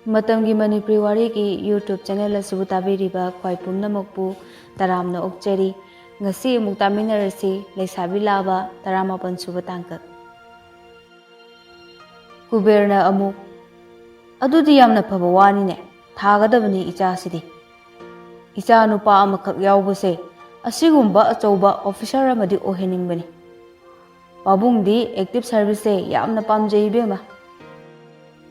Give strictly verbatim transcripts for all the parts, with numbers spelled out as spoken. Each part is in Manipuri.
ꯃꯇꯝꯒꯤ ꯃꯅꯤꯄꯨꯔꯤ ꯋꯥꯔꯤꯒꯤ YouTube ꯆꯦꯅꯦꯜ ꯑꯁꯤꯕꯨ ꯇꯥꯕꯤꯔꯤꯕ ꯈ꯭ꯋꯥꯏ ꯄꯨꯝꯅꯃꯛꯄꯨ ꯇꯔꯥꯝꯅ ꯑꯣꯛꯆꯔꯤ꯫ ꯉꯁꯤ ꯑꯃꯨꯛ ꯇꯥꯃꯤꯟꯅꯔꯁꯤ, ꯂꯩꯁꯥꯕꯤ ꯂꯥꯕ ꯇꯔꯥꯃꯥꯄꯟ ꯁꯨꯕ ꯇꯥꯡꯀꯛ꯫ ꯀꯨꯕꯦꯔꯅ ꯑꯃꯨꯛ, "ꯑꯗꯨꯗꯤ ꯌꯥꯝꯅ ꯐꯕ ꯋꯥꯅꯤꯅꯦ, ꯊꯥꯒꯗꯕꯅꯤ ꯏꯆꯥꯁꯤꯗꯤ꯫ ꯏꯆꯥ ꯅꯨꯄꯥ ꯑꯃꯈꯛ ꯌꯥꯎꯕꯁꯦ ꯑꯁꯤꯒꯨꯝꯕ ꯑꯆꯧꯕ ꯑꯣꯐꯤꯁꯥꯔ ꯑꯃꯗꯤ ꯑꯣꯏꯍꯟꯅꯤꯡꯕꯅꯤ꯫ ꯄꯥꯕꯨꯡꯗꯤ ꯑꯦꯛꯇꯤꯚ ꯁꯥꯔꯚꯤꯁꯁꯦ ꯌꯥꯝꯅ ꯄꯥꯝꯖꯩ ꯏꯕꯦꯝꯃ꯫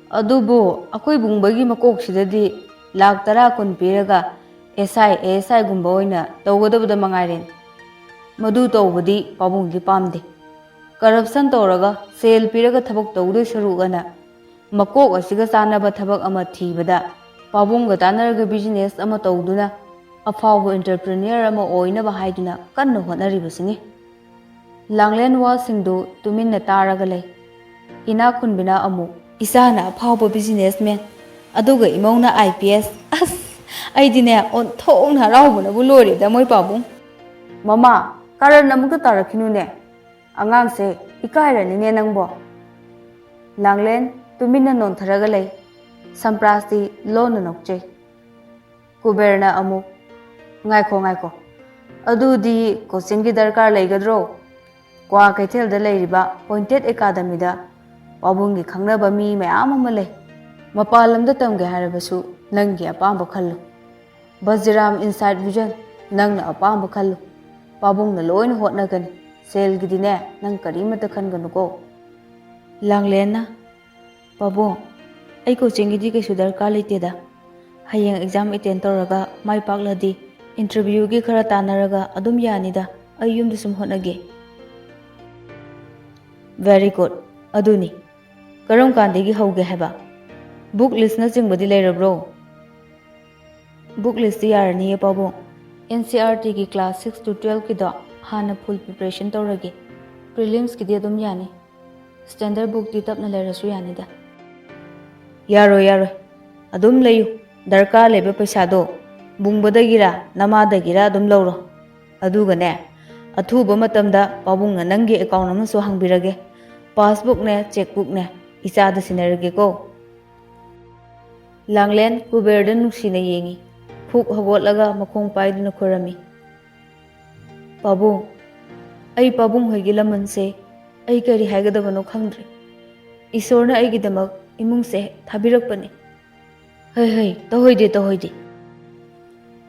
ꯑꯗꯨꯕꯨ ꯑꯩꯈꯣꯏ ꯕꯨꯡꯕꯒꯤ ꯃꯀꯣꯛꯁꯤꯗꯗꯤ ꯂꯥꯛ ꯇꯔꯥ ꯀꯨꯟ ꯄꯤꯔꯒ ꯑꯦꯁ ꯑꯥꯏ, ꯑꯦ ꯑꯦꯁ ꯑꯥꯏꯒꯨꯝꯕ ꯑꯣꯏꯅ ꯇꯧꯒꯗꯕꯗ ꯃꯉꯥꯏꯔꯦꯅꯦ꯫ ꯃꯗꯨ ꯇꯧꯕꯗꯤ ꯄꯥꯕꯨꯡꯗꯤ ꯄꯥꯝꯗꯦ꯫ ꯀꯔꯞꯁꯟ ꯇꯧꯔꯒ ꯁꯦꯜ ꯄꯤꯔꯒ ꯊꯕꯛ ꯇꯧꯗꯣꯏ ꯁꯔꯨꯛ ꯑꯅ ꯃꯀꯣꯛ ꯑꯁꯤꯒ ꯆꯥꯟꯅꯕ ꯊꯕꯛ ꯑꯃ ꯊꯤꯕꯗ ꯄꯥꯕꯨꯡꯒ ꯇꯥꯟꯅꯔꯒ ꯕꯤꯖꯤꯅꯦꯁ ꯑꯃ ꯇꯧꯗꯨꯅ ꯑꯐꯥꯎꯕ ꯑꯦꯟꯇꯔꯄ꯭ꯔꯤꯅꯤꯌꯔ ꯑꯃ ꯑꯣꯏꯅꯕ ꯍꯥꯏꯗꯨꯅ ꯀꯟꯅ ꯍꯣꯠꯅꯔꯤꯕꯁꯤꯅꯤ꯫" ꯂꯥꯡꯂꯦꯟ ꯋꯥꯁꯤꯡꯗꯨ ꯇꯨꯃꯤꯟꯅ ꯇꯥꯔꯒ ꯂꯩ꯫ ꯏꯅꯥꯛ ꯈꯨꯟꯕꯤꯅ ꯑꯃꯨꯛ, "ꯏꯆꯥꯅ ꯑꯐꯥꯎꯕ ꯕꯤꯖꯤꯅꯦꯁꯃꯦꯟ, ꯑꯗꯨꯒ ꯏꯃꯧꯅ ꯑꯥꯏ ꯄꯤ ꯑꯦꯁ꯫ ꯑꯁ, ꯑꯩꯗꯤꯅꯦ ꯑꯣꯟꯊꯣꯛꯅ ꯍꯔꯥꯎꯕꯅꯕꯨ ꯂꯣꯏꯔꯦꯗ ꯃꯣꯏ ꯄꯥꯕꯨꯡ꯫" "ꯃꯃꯥ, ꯀꯥꯔꯟ ꯑꯃꯨꯛꯇ ꯇꯥꯔꯛꯈꯤꯅꯨꯅꯦ꯫ ꯑꯉꯥꯡꯁꯦ ꯏꯀꯥꯏꯔꯅꯤꯅꯦ ꯅꯪꯕꯣ꯫" ꯂꯥꯡꯂꯦꯟ ꯇꯨꯃꯤꯟꯅ ꯅꯣꯟꯊꯔꯒ ꯂꯩ꯫ ꯁꯝꯄ꯭ꯔꯥꯁꯇꯤ ꯂꯣꯟꯅ ꯅꯣꯛꯆꯩ꯫ ꯀꯨꯕꯦꯔꯅ ꯑꯃꯨꯛ, "ꯉꯥꯏꯈꯣ, ꯉꯥꯏꯈꯣ꯫ ꯑꯗꯨꯗꯤ ꯀꯣꯆꯤꯡꯒꯤ ꯗꯔꯀꯥꯔ ꯂꯩꯒꯗ꯭ꯔꯣ? ꯀ꯭ꯋꯥ ꯀꯩꯊꯦꯜꯗ ꯂꯩꯔꯤꯕ ꯄꯣꯏꯟꯇꯦꯠ ꯑꯦꯀꯥꯗꯃꯤꯗ ꯄꯥꯕꯨꯡꯒꯤ ꯈꯪꯅꯕ ꯃꯤ ꯃꯌꯥꯝ ꯑꯃ ꯂꯩ꯫ ꯃꯄꯥꯟ ꯂꯝꯗ ꯇꯝꯒꯦ ꯍꯥꯏꯔꯕꯁꯨ ꯅꯪꯒꯤ ꯑꯄꯥꯝꯕ ꯈꯜꯂꯨ꯫ ꯕꯖꯤꯔꯥꯝ ꯏꯟꯁꯥꯏꯠ ꯚꯤꯖꯟ, ꯅꯪꯅ ꯑꯄꯥꯝꯕ ꯈꯜꯂꯨ꯫ ꯄꯥꯕꯨꯡꯅ ꯂꯣꯏꯅ ꯍꯣꯠꯅꯒꯅꯤ꯫ ꯁꯦꯜꯒꯤꯗꯤꯅꯦ, ꯅꯪ ꯀꯔꯤꯃꯠꯇ ꯈꯟꯒꯅꯨꯀꯣ꯫" ꯂꯥꯡꯂꯦꯟꯅ, "ꯄꯥꯕꯨꯡ, ꯑꯩ ꯀꯣꯆꯤꯡꯒꯤꯗꯤ ꯀꯩꯁꯨ ꯗꯔꯀꯥꯔ ꯂꯩꯇꯦꯗ꯫ ꯍꯌꯦꯡ ꯑꯦꯛꯖꯥꯝ ꯑꯦꯇꯦꯟ ꯇꯧꯔꯒ ꯃꯥꯏ ꯄꯥꯛꯂꯗꯤ ꯏꯟꯇꯔꯚꯤꯌꯨꯒꯤ ꯈꯔ ꯇꯥꯟꯅꯔꯒ ꯑꯗꯨꯝ ꯌꯥꯅꯤꯗ, ꯑꯩ ꯌꯨꯝꯗ ꯁꯨꯝ ꯍꯣꯠꯅꯒꯦ꯫" "ꯚꯦꯔꯤ ꯒꯨꯗ, ꯑꯗꯨꯅꯤ꯫ ꯀꯔꯝ ꯀꯥꯟꯗꯒꯤ ꯍꯧꯒꯦ ꯍꯥꯏꯕ? ꯕꯨꯛ ꯂꯤꯁꯅꯆꯤꯡꯕꯗꯤ ꯂꯩꯔꯕ꯭ꯔꯣ?" "ꯕꯨꯛ ꯂꯤꯁꯇꯤ ꯌꯥꯔꯅꯤꯌꯦ ꯄꯥꯕꯨꯡ꯫ ꯑꯦꯟ ꯁꯤ ꯑꯥꯔ ꯇꯤꯒꯤ ꯀ꯭ꯂꯥꯁ ꯁꯤꯛꯁ ꯇꯨ ꯇꯨꯋꯦꯜꯐꯀꯤꯗꯣ ꯍꯥꯟꯅ ꯐꯨꯜ ꯄ꯭ꯔꯤꯄꯔꯦꯁꯟ ꯇꯧꯔꯒꯦ꯫ ꯄ꯭ꯔꯤꯂꯤꯝꯁꯀꯤꯗꯤ ꯑꯗꯨꯝ ꯌꯥꯅꯤ꯫ ꯁ꯭ꯇꯦꯟꯗꯔꯗ ꯕꯨꯛꯇꯤ ꯇꯞꯅ ꯂꯩꯔꯁꯨ ꯌꯥꯅꯤꯗ꯫" "ꯌꯥꯔꯣꯏ, ꯌꯥꯔꯣꯏ꯫ ꯑꯗꯨꯝ ꯂꯩꯌꯨ꯫ ꯗꯔꯀꯥꯔ ꯂꯩꯕ ꯄꯩꯁꯥꯗꯣ ꯕꯨꯡꯕꯗꯒꯤꯔ ꯅꯃꯥꯗꯒꯤꯔ ꯑꯗꯨꯝ ꯂꯧꯔꯣ꯫ ꯑꯗꯨꯒꯅꯦ, ꯑꯊꯨꯕ ꯃꯇꯝꯗ ꯄꯥꯕꯨꯡꯅ ꯅꯪꯒꯤ ꯑꯦꯀꯥꯎꯟ ꯑꯃꯁꯨ ꯍꯥꯡꯕꯤꯔꯒꯦ꯫ ꯄꯥꯁꯕꯨꯛꯅꯦ, ꯆꯦꯛꯕꯨꯛꯅꯦ ꯏꯆꯥꯗ ꯁꯤꯟꯅꯔꯒꯦꯀꯣ꯫" ꯂꯥꯡꯂꯦꯟ ꯀꯨꯕꯦꯔꯗ ꯅꯨꯡꯁꯤꯅ ꯌꯦꯡꯉꯤ꯫ ꯐꯨꯛ ꯍꯧꯒꯠꯂꯒ ꯃꯈꯣꯡ ꯄꯥꯏꯗꯨꯅ ꯈꯨꯔꯝꯃꯤ꯫ "ꯄꯥꯕꯨꯡ, ꯑꯩ ꯄꯥꯕꯨꯡ ꯍꯣꯏꯒꯤ ꯂꯃꯟꯁꯦ ꯑꯩ ꯀꯔꯤ ꯍꯥꯏꯒꯗꯕꯅꯣ ꯈꯪꯗ꯭ꯔꯦ꯫ ꯏꯁꯣꯔꯅ ꯑꯩꯒꯤꯗꯃꯛ ꯏꯃꯨꯡꯁꯦ ꯊꯥꯕꯤꯔꯛꯄꯅꯤ꯫ ꯍꯩ ꯍꯩ, ꯇꯧꯍꯣꯏꯗꯦ, ꯇꯧꯍꯣꯏꯗꯦ꯫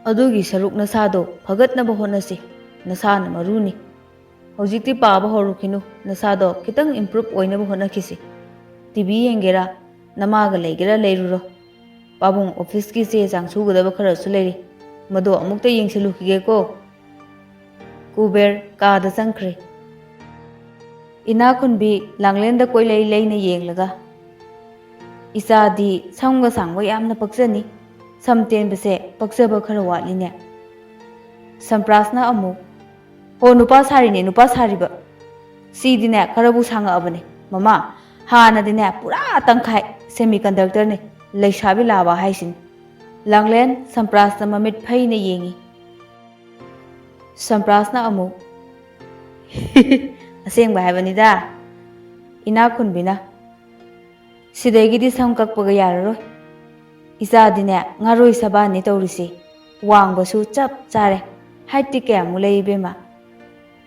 ꯑꯗꯨꯒꯤ ꯁꯔꯨꯛ ꯅꯁꯥꯗꯣ ꯐꯒꯠꯅꯕ ꯍꯣꯠꯅꯁꯤ꯫ ꯅꯁꯥꯅ ꯃꯔꯨꯅꯤ꯫ ꯍꯧꯖꯤꯛꯇꯤ ꯄꯥꯕ ꯍꯧꯔꯨꯈꯤꯅꯨ, ꯅꯁꯥꯗꯣ ꯈꯤꯇꯪ ꯏꯝꯄ꯭ꯔꯨꯞ ꯑꯣꯏꯅꯕ ꯍꯣꯠꯅꯈꯤꯁꯤ꯫ T V ꯌꯦꯡꯒꯦꯔꯥ, ꯅꯃꯥꯒ ꯂꯩꯒꯦꯔꯥ ꯂꯩꯔꯨꯔꯣ꯫ ꯄꯥꯕꯨꯡ ꯑꯣꯐꯤꯁꯀꯤ ꯆꯦ ꯆꯥꯡ ꯁꯨꯒꯗꯕ ꯈꯔꯁꯨ ꯂꯩꯔꯤ, ꯃꯗꯣ ꯑꯃꯨꯛꯇ ꯌꯦꯡꯁꯤꯜꯂꯨꯈꯤꯒꯦꯀꯣ꯫" ꯀꯨꯕꯦꯔ ꯀꯥꯗ ꯆꯪꯈ꯭ꯔꯦ꯫ ꯏꯅꯥꯛꯈꯨꯟꯕꯤ ꯂꯥꯡꯂꯦꯟꯗ ꯀꯣꯏꯂꯩ ꯂꯩꯅ ꯌꯦꯡꯂꯒ, "ꯏꯆꯥꯗꯤ ꯁꯝꯒ ꯁꯥꯡꯕ ꯌꯥꯝꯅ ꯄꯛꯆꯅꯤ꯫ ꯁꯝ ꯇꯦꯟꯕꯁꯦ ꯄꯛꯆꯕ ꯈꯔ ꯋꯥꯠꯂꯤꯅꯦ꯫" ꯁꯝꯄ꯭ꯔꯥꯁꯅ ꯑꯃꯨꯛ, "ꯍꯣ, ꯅꯨꯄꯥ ꯁꯥꯔꯤꯅꯦ, ꯅꯨꯄꯥ ꯁꯥꯔꯤꯕ꯫ ꯁꯤꯗꯤꯅꯦ ꯈꯔꯕꯨ ꯁꯥꯡꯉꯛꯑꯕꯅꯦ꯫ ꯃꯃꯥ, ꯍꯥꯟꯅꯗꯤꯅꯦ ꯄꯨꯔꯥ ꯇꯪꯈꯥꯏ ꯁꯦꯃꯤ ꯀꯟꯗꯛꯇꯔꯅꯦ, ꯂꯩꯁꯥꯕꯤ ꯂꯥꯕ ꯍꯥꯏꯁꯤꯅꯤ꯫" ꯂꯥꯡꯂꯦꯟ ꯁꯝꯄ꯭ꯔꯥꯁꯇ ꯃꯃꯤꯠ ꯐꯩꯅ ꯌꯦꯡꯉꯤ꯫ ꯁꯝꯄ꯭ꯔꯥꯁꯅ ꯑꯃꯨꯛ, "ꯑꯁꯦꯡꯕ ꯍꯥꯏꯕꯅꯤꯗ꯫" ꯏꯅꯥꯛ ꯈꯨꯟꯕꯤꯅ, "ꯁꯤꯗꯒꯤꯗꯤ ꯁꯝ ꯀꯛꯄꯒ ꯌꯥꯔꯔꯣꯏ꯫ ꯏꯆꯥꯗꯤꯅꯦ ꯉꯥꯔꯣꯏ ꯁꯕꯥꯟꯅꯤ ꯇꯧꯔꯤꯁꯤ꯫ ꯋꯥꯡꯕꯁꯨ ꯆꯞ ꯆꯥꯔꯦ꯫ ꯍꯥꯏꯠꯇꯤ ꯀꯌꯥꯃꯨꯛ ꯂꯩ ꯏꯕꯦꯝꯃ?"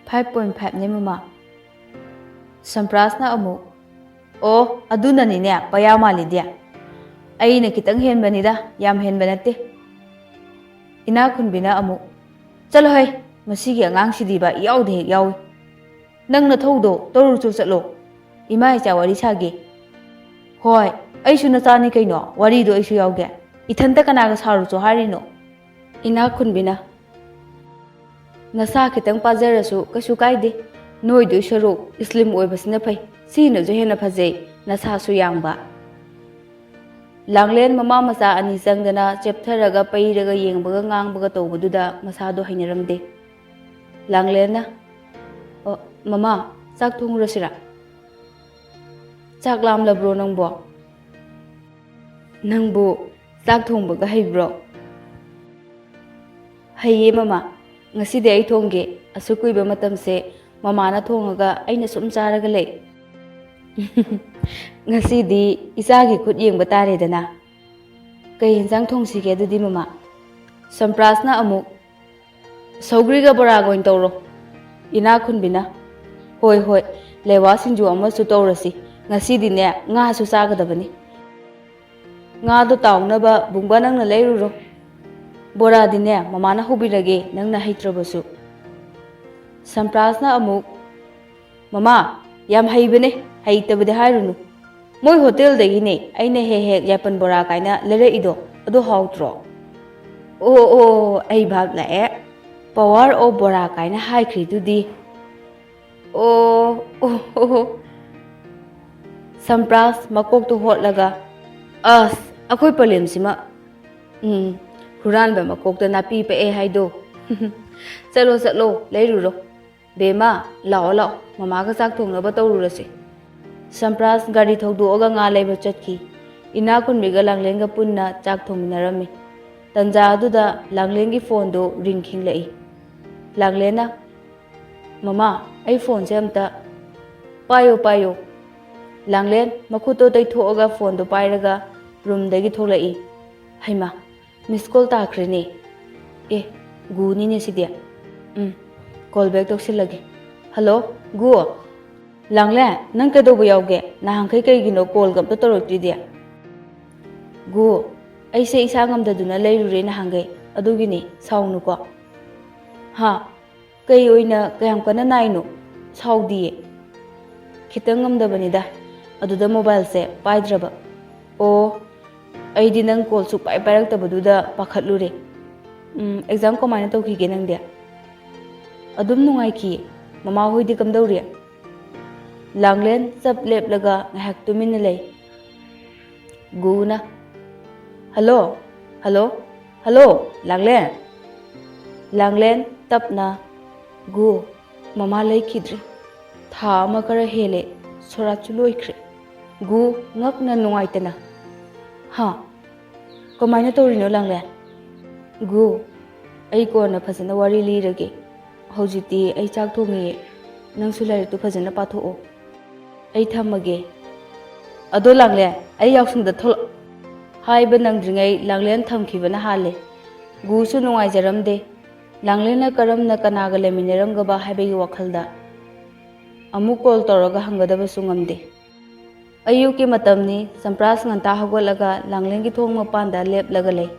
"ꯐꯥꯏꯚ ꯄꯣꯏꯟ ꯐꯥꯏꯚꯅꯦ ꯃꯃꯥ꯫" ꯁꯝꯄ꯭ꯔꯥꯁꯅ ꯑꯃꯨꯛ, "ꯑꯣ, ꯑꯗꯨꯅꯅꯤꯅꯦ ꯄꯌꯥ ꯃꯥꯜꯂꯤꯗꯤ꯫ ꯑꯩꯅ ꯈꯤꯇꯪ ꯍꯦꯟꯕꯅꯤꯗ, ꯌꯥꯝ ꯍꯦꯟꯕ ꯅꯠꯇꯦ꯫" ꯏꯅꯥꯛ ꯈꯨꯟꯕꯤꯅ ꯑꯃꯨꯛ, "ꯆꯠꯂꯣꯍꯩ, ꯃꯁꯤꯒꯤ ꯑꯉꯥꯡꯁꯤꯗꯤꯕ ꯏꯌꯥꯎꯗ ꯍꯦꯛ ꯌꯥꯎꯏ꯫ ꯅꯪ ꯅꯊꯧꯗꯣ ꯇꯧꯔꯨꯆꯣ ꯆꯠꯂꯣ꯫ ꯏꯃꯥ ꯏꯆꯥ ꯋꯥꯔꯤ ꯁꯥꯒꯦ꯫" "ꯍꯣꯏ, ꯑꯩꯁꯨ ꯅꯆꯥꯅꯤ ꯀꯩꯅꯣ, ꯋꯥꯔꯤꯗꯣ ꯑꯩꯁꯨ ꯌꯥꯎꯒꯦ꯫ ꯏꯊꯟꯇ ꯀꯅꯥꯒ ꯁꯥꯔꯨꯆꯣ ꯍꯥꯏꯔꯤꯅꯣ?" ꯏꯅꯥꯛ ꯈꯨꯟꯕꯤꯅ, "ꯅꯁꯥ ꯈꯤꯇꯪ ꯄꯥꯖꯔꯁꯨ ꯀꯩꯁꯨ ꯀꯥꯏꯗꯦ꯫ ꯅꯣꯏꯗꯣꯏ ꯁꯔꯨꯛ ꯁ꯭ꯂꯤꯝ ꯑꯣꯏꯕꯁꯤꯅ ꯐꯩ꯫ ꯁꯤꯅꯁꯨ ꯍꯦꯟꯅ ꯐꯖꯩ, ꯅꯁꯥꯁꯨ ꯌꯥꯡꯕ꯫" ꯂꯥꯡꯂꯦꯟ ꯃꯃꯥ ꯃꯆꯥ ꯑꯅꯤ ꯆꯪꯗꯅ ꯆꯦꯞꯊꯔꯒ ꯄꯩꯔꯒ ꯌꯦꯡꯕꯒ ꯉꯥꯡꯕꯒ ꯇꯧꯕꯗꯨꯗ ꯃꯁꯥꯗꯣ ꯍꯩꯅꯔꯝꯗꯦ꯫ ꯂꯥꯡꯂꯦꯟꯅ, "ꯑꯣ, ꯃꯃꯥ, ꯆꯥꯛ ꯊꯣꯡꯉꯨꯔꯁꯤꯔꯥ?" "ꯆꯥꯛ ꯂꯥꯝꯂꯕ꯭ꯔꯣ ꯅꯪꯕꯣ?" "ꯅꯪꯕꯨ ꯆꯥꯛ ꯊꯣꯡꯕꯒ ꯍꯩꯕ꯭ꯔꯣ?" "ꯍꯩꯌꯦ ꯃꯃꯥ꯫ ꯉꯁꯤꯗꯤ ꯑꯩ ꯊꯣꯡꯒꯦ꯫ ꯑꯁꯨꯛ ꯀꯨꯏꯕ ꯃꯇꯝꯁꯦ ꯃꯃꯥꯅ ꯊꯣꯡꯉꯒ ꯑꯩꯅ ꯁꯨꯝ ꯆꯥꯔꯒ ꯂꯩ꯫" "ꯉꯁꯤꯗꯤ ꯏꯆꯥꯒꯤ ꯈꯨꯠ ꯌꯦꯡꯕ ꯇꯥꯔꯦꯗꯅ꯫" ꯀꯩ ꯌꯦꯟꯁꯥꯡ ꯊꯣꯡꯁꯤꯒꯦ ꯑꯗꯨꯗꯤ, ꯃꯃꯥ? ꯁꯝꯄ꯭ꯔꯥꯁꯅ ꯑꯃꯨꯛ, "ꯁꯧꯒ꯭ꯔꯤꯒ ꯕꯣꯔꯥꯒ ꯑꯣꯏꯅ ꯇꯧꯔꯣ"꯫ ꯏꯅꯥꯛ ꯈꯨꯟꯕꯤꯅ, "ꯍꯣꯏ, ꯍꯣꯏ, ꯂꯦꯋꯥ ꯁꯤꯡꯖꯨ ꯑꯃꯁꯨ ꯇꯧꯔꯁꯤ꯫ ꯉꯁꯤꯗꯤꯅꯦ, ꯉꯥꯁꯨ ꯆꯥꯒꯗꯕꯅꯤ꯫ ꯉꯥꯗꯣ ꯇꯥꯎꯅꯕ ꯕꯨꯡꯕ ꯅꯪꯅ ꯂꯩꯔꯨꯔꯣ꯫ ꯕꯣꯔꯥꯗꯤꯅꯦ, ꯃꯃꯥꯅ ꯍꯧꯕꯤꯔꯒꯦ, ꯅꯪꯅ ꯍꯩꯇ꯭ꯔꯕꯁꯨ"꯫ ꯁꯝꯄ꯭ꯔꯥꯁꯅ ꯑꯃꯨꯛ, "ꯃꯃꯥ, ꯌꯥꯝ ꯍꯩꯕꯅꯦ, ꯍꯩꯇꯕꯗꯤ ꯍꯥꯏꯔꯨꯅꯨ꯫ ꯃꯣꯏ ꯍꯣꯇꯦꯜꯗꯒꯤꯅꯦ ꯑꯩꯅ ꯍꯦꯛ ꯍꯦꯛ ꯌꯥꯏꯄꯟ ꯕꯣꯔꯥ ꯀꯥꯏꯅ ꯂꯩꯔꯛꯏꯗꯣ, ꯑꯗꯨ ꯍꯥꯎꯇ꯭ꯔꯣ?" "ꯑꯣ, ꯑꯣ, ꯑꯩ ꯚꯥꯞ ꯂꯥꯛꯑꯦ꯫ Power of ꯕꯣꯔꯥ ꯀꯥꯏꯅ ꯍꯥꯏꯈ꯭ꯔꯤꯗꯨꯗꯤ꯫ ꯑꯣ, ꯑꯣ, ꯑꯣ, ꯑꯣ"꯫ ꯁꯝꯄ꯭ꯔꯥꯁ ꯃꯀꯣꯛꯇꯨ ꯍꯣꯠꯂꯒ, "ꯑꯁ, ꯑꯩꯈꯣꯏ ꯄꯂꯦꯝꯁꯤꯃ, ꯎꯝ, ꯍꯨꯔꯥꯟꯕ ꯃꯀꯣꯛꯇ ꯅꯥꯄꯤ ꯄꯛꯑꯦ ꯍꯥꯏꯗꯣ꯫ ꯆꯠꯂꯣ, ꯆꯠꯂꯣ, ꯂꯩꯔꯨꯔꯣ꯫ ꯕꯦꯝꯃ, ꯂꯥꯛꯑꯣ, ꯂꯥꯛꯑꯣ, ꯃꯃꯥꯒ ꯆꯥꯛ ꯊꯣꯡꯅꯕ ꯇꯧꯔꯨꯔꯁꯤ"꯫ ꯁꯝꯄ꯭ꯔꯥꯁ ꯒꯥꯔꯤ ꯊꯧꯗꯣꯛꯑꯒ ꯉꯥ ꯂꯩꯕ ꯆꯠꯈꯤ꯫ ꯏꯅꯥꯛ ꯈꯨꯟꯕꯤꯒ ꯂꯥꯡꯂꯦꯟꯒ ꯄꯨꯟꯅ ꯆꯥꯛ ꯊꯣꯡꯃꯤꯟꯅꯔꯝꯃꯤ꯫ ꯇꯟꯖꯥ ꯑꯗꯨꯗ ꯂꯥꯡꯂꯦꯟꯒꯤ ꯐꯣꯟꯗꯨ ꯔꯤꯡ ꯈꯤꯡꯂꯛꯏ꯫ ꯂꯥꯡꯂꯦꯟꯅ, "ꯃꯃꯥ, ꯑꯩ ꯐꯣꯟꯁꯦ ꯑꯝꯇ"꯫ "ꯄꯥꯏꯌꯣ, ꯄꯥꯏꯌꯣ"꯫ ꯂꯥꯡꯂꯦꯟ ꯃꯈꯨꯠꯇꯣ ꯇꯩꯊꯣꯛꯑꯒ ꯐꯣꯟꯗꯣ ꯄꯥꯏꯔꯒ ꯔꯨꯝꯗꯒꯤ ꯊꯣꯛꯂꯛꯏ꯫ ꯍꯩꯃꯥ, ꯃꯤꯁ ꯀꯣꯜ ꯇꯥꯈ꯭ꯔꯦꯅꯦ꯫ ꯑꯦ, ꯒꯨꯅꯤꯅꯦ ꯁꯤꯗꯤ꯫ ꯎꯝ, ꯀꯣꯜ ꯕꯦꯛ ꯇꯧꯁꯤꯜꯂꯒꯦ꯫ "ꯍꯜꯂꯣ, ꯒꯨ"꯫ "ꯂꯥꯡꯂꯦꯟ, ꯅꯪ ꯀꯩꯗꯧꯕ ꯌꯥꯎꯒꯦ? ꯅꯍꯥꯟꯈꯩ ꯀꯩꯒꯤꯅꯣ ꯀꯣꯜꯒ ꯑꯝꯇ ꯇꯧꯔꯛꯇ꯭ꯔꯤꯗꯤ?" "ꯒꯨ, ꯑꯩꯁꯦ ꯏꯁꯥ ꯉꯝꯗꯗꯨꯅ ꯂꯩꯔꯨꯔꯦ ꯅꯍꯥꯟꯈꯩ, ꯑꯗꯨꯒꯤꯅꯦ, ꯁꯥꯎꯅꯨꯀꯣ"꯫ "ꯍꯥ? ꯀꯩ ꯑꯣꯏꯅ ꯀꯌꯥꯝ ꯀꯟꯅ ꯅꯥꯏꯅꯣ?" "ꯁꯥꯎꯗꯤꯌꯦ, ꯈꯤꯇꯪ ꯉꯝꯗꯕꯅꯤꯗ, ꯑꯗꯨꯗ ꯃꯣꯕꯥꯏꯜꯁꯦ ꯄꯥꯏꯗ꯭ꯔꯕ"꯫ "ꯑꯣ, ꯑꯩꯗꯤ ꯅꯪ ꯀꯣꯜ ꯁꯨꯛꯄꯥꯏ ꯄꯥꯏꯔꯛꯇꯕꯗꯨꯗ ꯄꯥꯈꯠꯂꯨꯔꯦ꯫ ꯎꯝ, ꯑꯦꯛꯖꯥꯝ ꯀꯃꯥꯏꯅ ꯇꯧꯈꯤꯒꯦ ꯅꯪꯗꯤ?" "ꯑꯗꯨꯝ ꯅꯨꯡꯉꯥꯏꯈꯤꯌꯦ꯫ ꯃꯃꯥ ꯍꯣꯏꯗꯤ ꯀꯝꯗꯧꯔꯤ?" ꯂꯥꯡꯂꯦꯟ ꯆꯞ ꯂꯦꯞꯂꯒ ꯉꯥꯏꯍꯥꯛ ꯇꯨꯃꯤꯟꯅ ꯂꯩ꯫ ꯒꯨꯅ, "ꯍꯜꯂꯣ, ꯍꯜꯂꯣ, ꯍꯜꯂꯣ, ꯂꯥꯡꯂꯦꯟ!" ꯂꯥꯡꯂꯦꯟ ꯇꯞꯅ, "ꯒꯨ, ꯃꯃꯥ ꯂꯩꯈꯤꯗ꯭ꯔꯦ꯫ ꯊꯥ ꯑꯃ ꯈꯔ ꯍꯦꯜꯂꯦ ꯁꯣꯔꯥꯠꯁꯨ ꯂꯣꯏꯈ꯭ꯔꯦ"꯫ ꯒꯨ ꯉꯛꯅ ꯅꯨꯡꯉꯥꯏꯇꯅ, "ꯍꯥ? ꯀꯃꯥꯏꯅ ꯇꯧꯔꯤꯅꯣ ꯂꯥꯡꯂꯦꯟ?" "ꯒꯨ, ꯑꯩ ꯀꯣꯟꯅ ꯐꯖꯅ ꯋꯥꯔꯤ ꯂꯤꯔꯒꯦ꯫ ꯍꯧꯖꯤꯛꯇꯤ ꯑꯩ ꯆꯥꯛ ꯊꯣꯡꯉꯤꯌꯦ꯫ ꯅꯪꯁꯨ ꯂꯥꯏꯔꯤꯛꯇꯨ ꯐꯖꯅ ꯄꯥꯊꯣꯛꯑꯣ꯫ ꯑꯩ ꯊꯝꯃꯒꯦ꯫ ꯑꯗꯣ ꯂꯥꯡꯂꯦꯟ, ꯑꯩ ꯌꯥꯎꯁꯪꯗ ꯊꯣꯛꯂꯛ-" ꯍꯥꯏꯕ ꯅꯪꯗ꯭ꯔꯤꯉꯩ ꯂꯥꯡꯂꯦꯟ ꯊꯝꯈꯤꯕꯅ ꯍꯥꯜꯂꯦ꯫ ꯒꯨꯁꯨ ꯅꯨꯡꯉꯥꯏꯖꯔꯝꯗꯦ꯫ ꯂꯥꯡꯂꯦꯟꯅ ꯀꯔꯝꯅ ꯀꯅꯥꯒ ꯂꯩꯃꯤꯟꯅꯔꯝꯒꯕ ꯍꯥꯏꯕꯒꯤ ꯋꯥꯈꯜꯗ꯫ ꯑꯃꯨꯛ ꯀꯣꯜ ꯇꯧꯔꯒ ꯍꯪꯒꯗꯕꯁꯨ ꯉꯝꯗꯦ꯫ ꯑꯌꯨꯛꯀꯤ ꯃꯇꯝꯅꯤ, ꯆꯝꯄ꯭ꯔꯥꯁ ꯉꯟꯇꯥ ꯍꯧꯒꯠꯂꯒ ꯂꯥꯡꯂꯦꯟꯒꯤ ꯊꯣꯡ ꯃꯄꯥꯟꯗ ꯂꯦꯞꯂꯒ ꯂꯩ꯫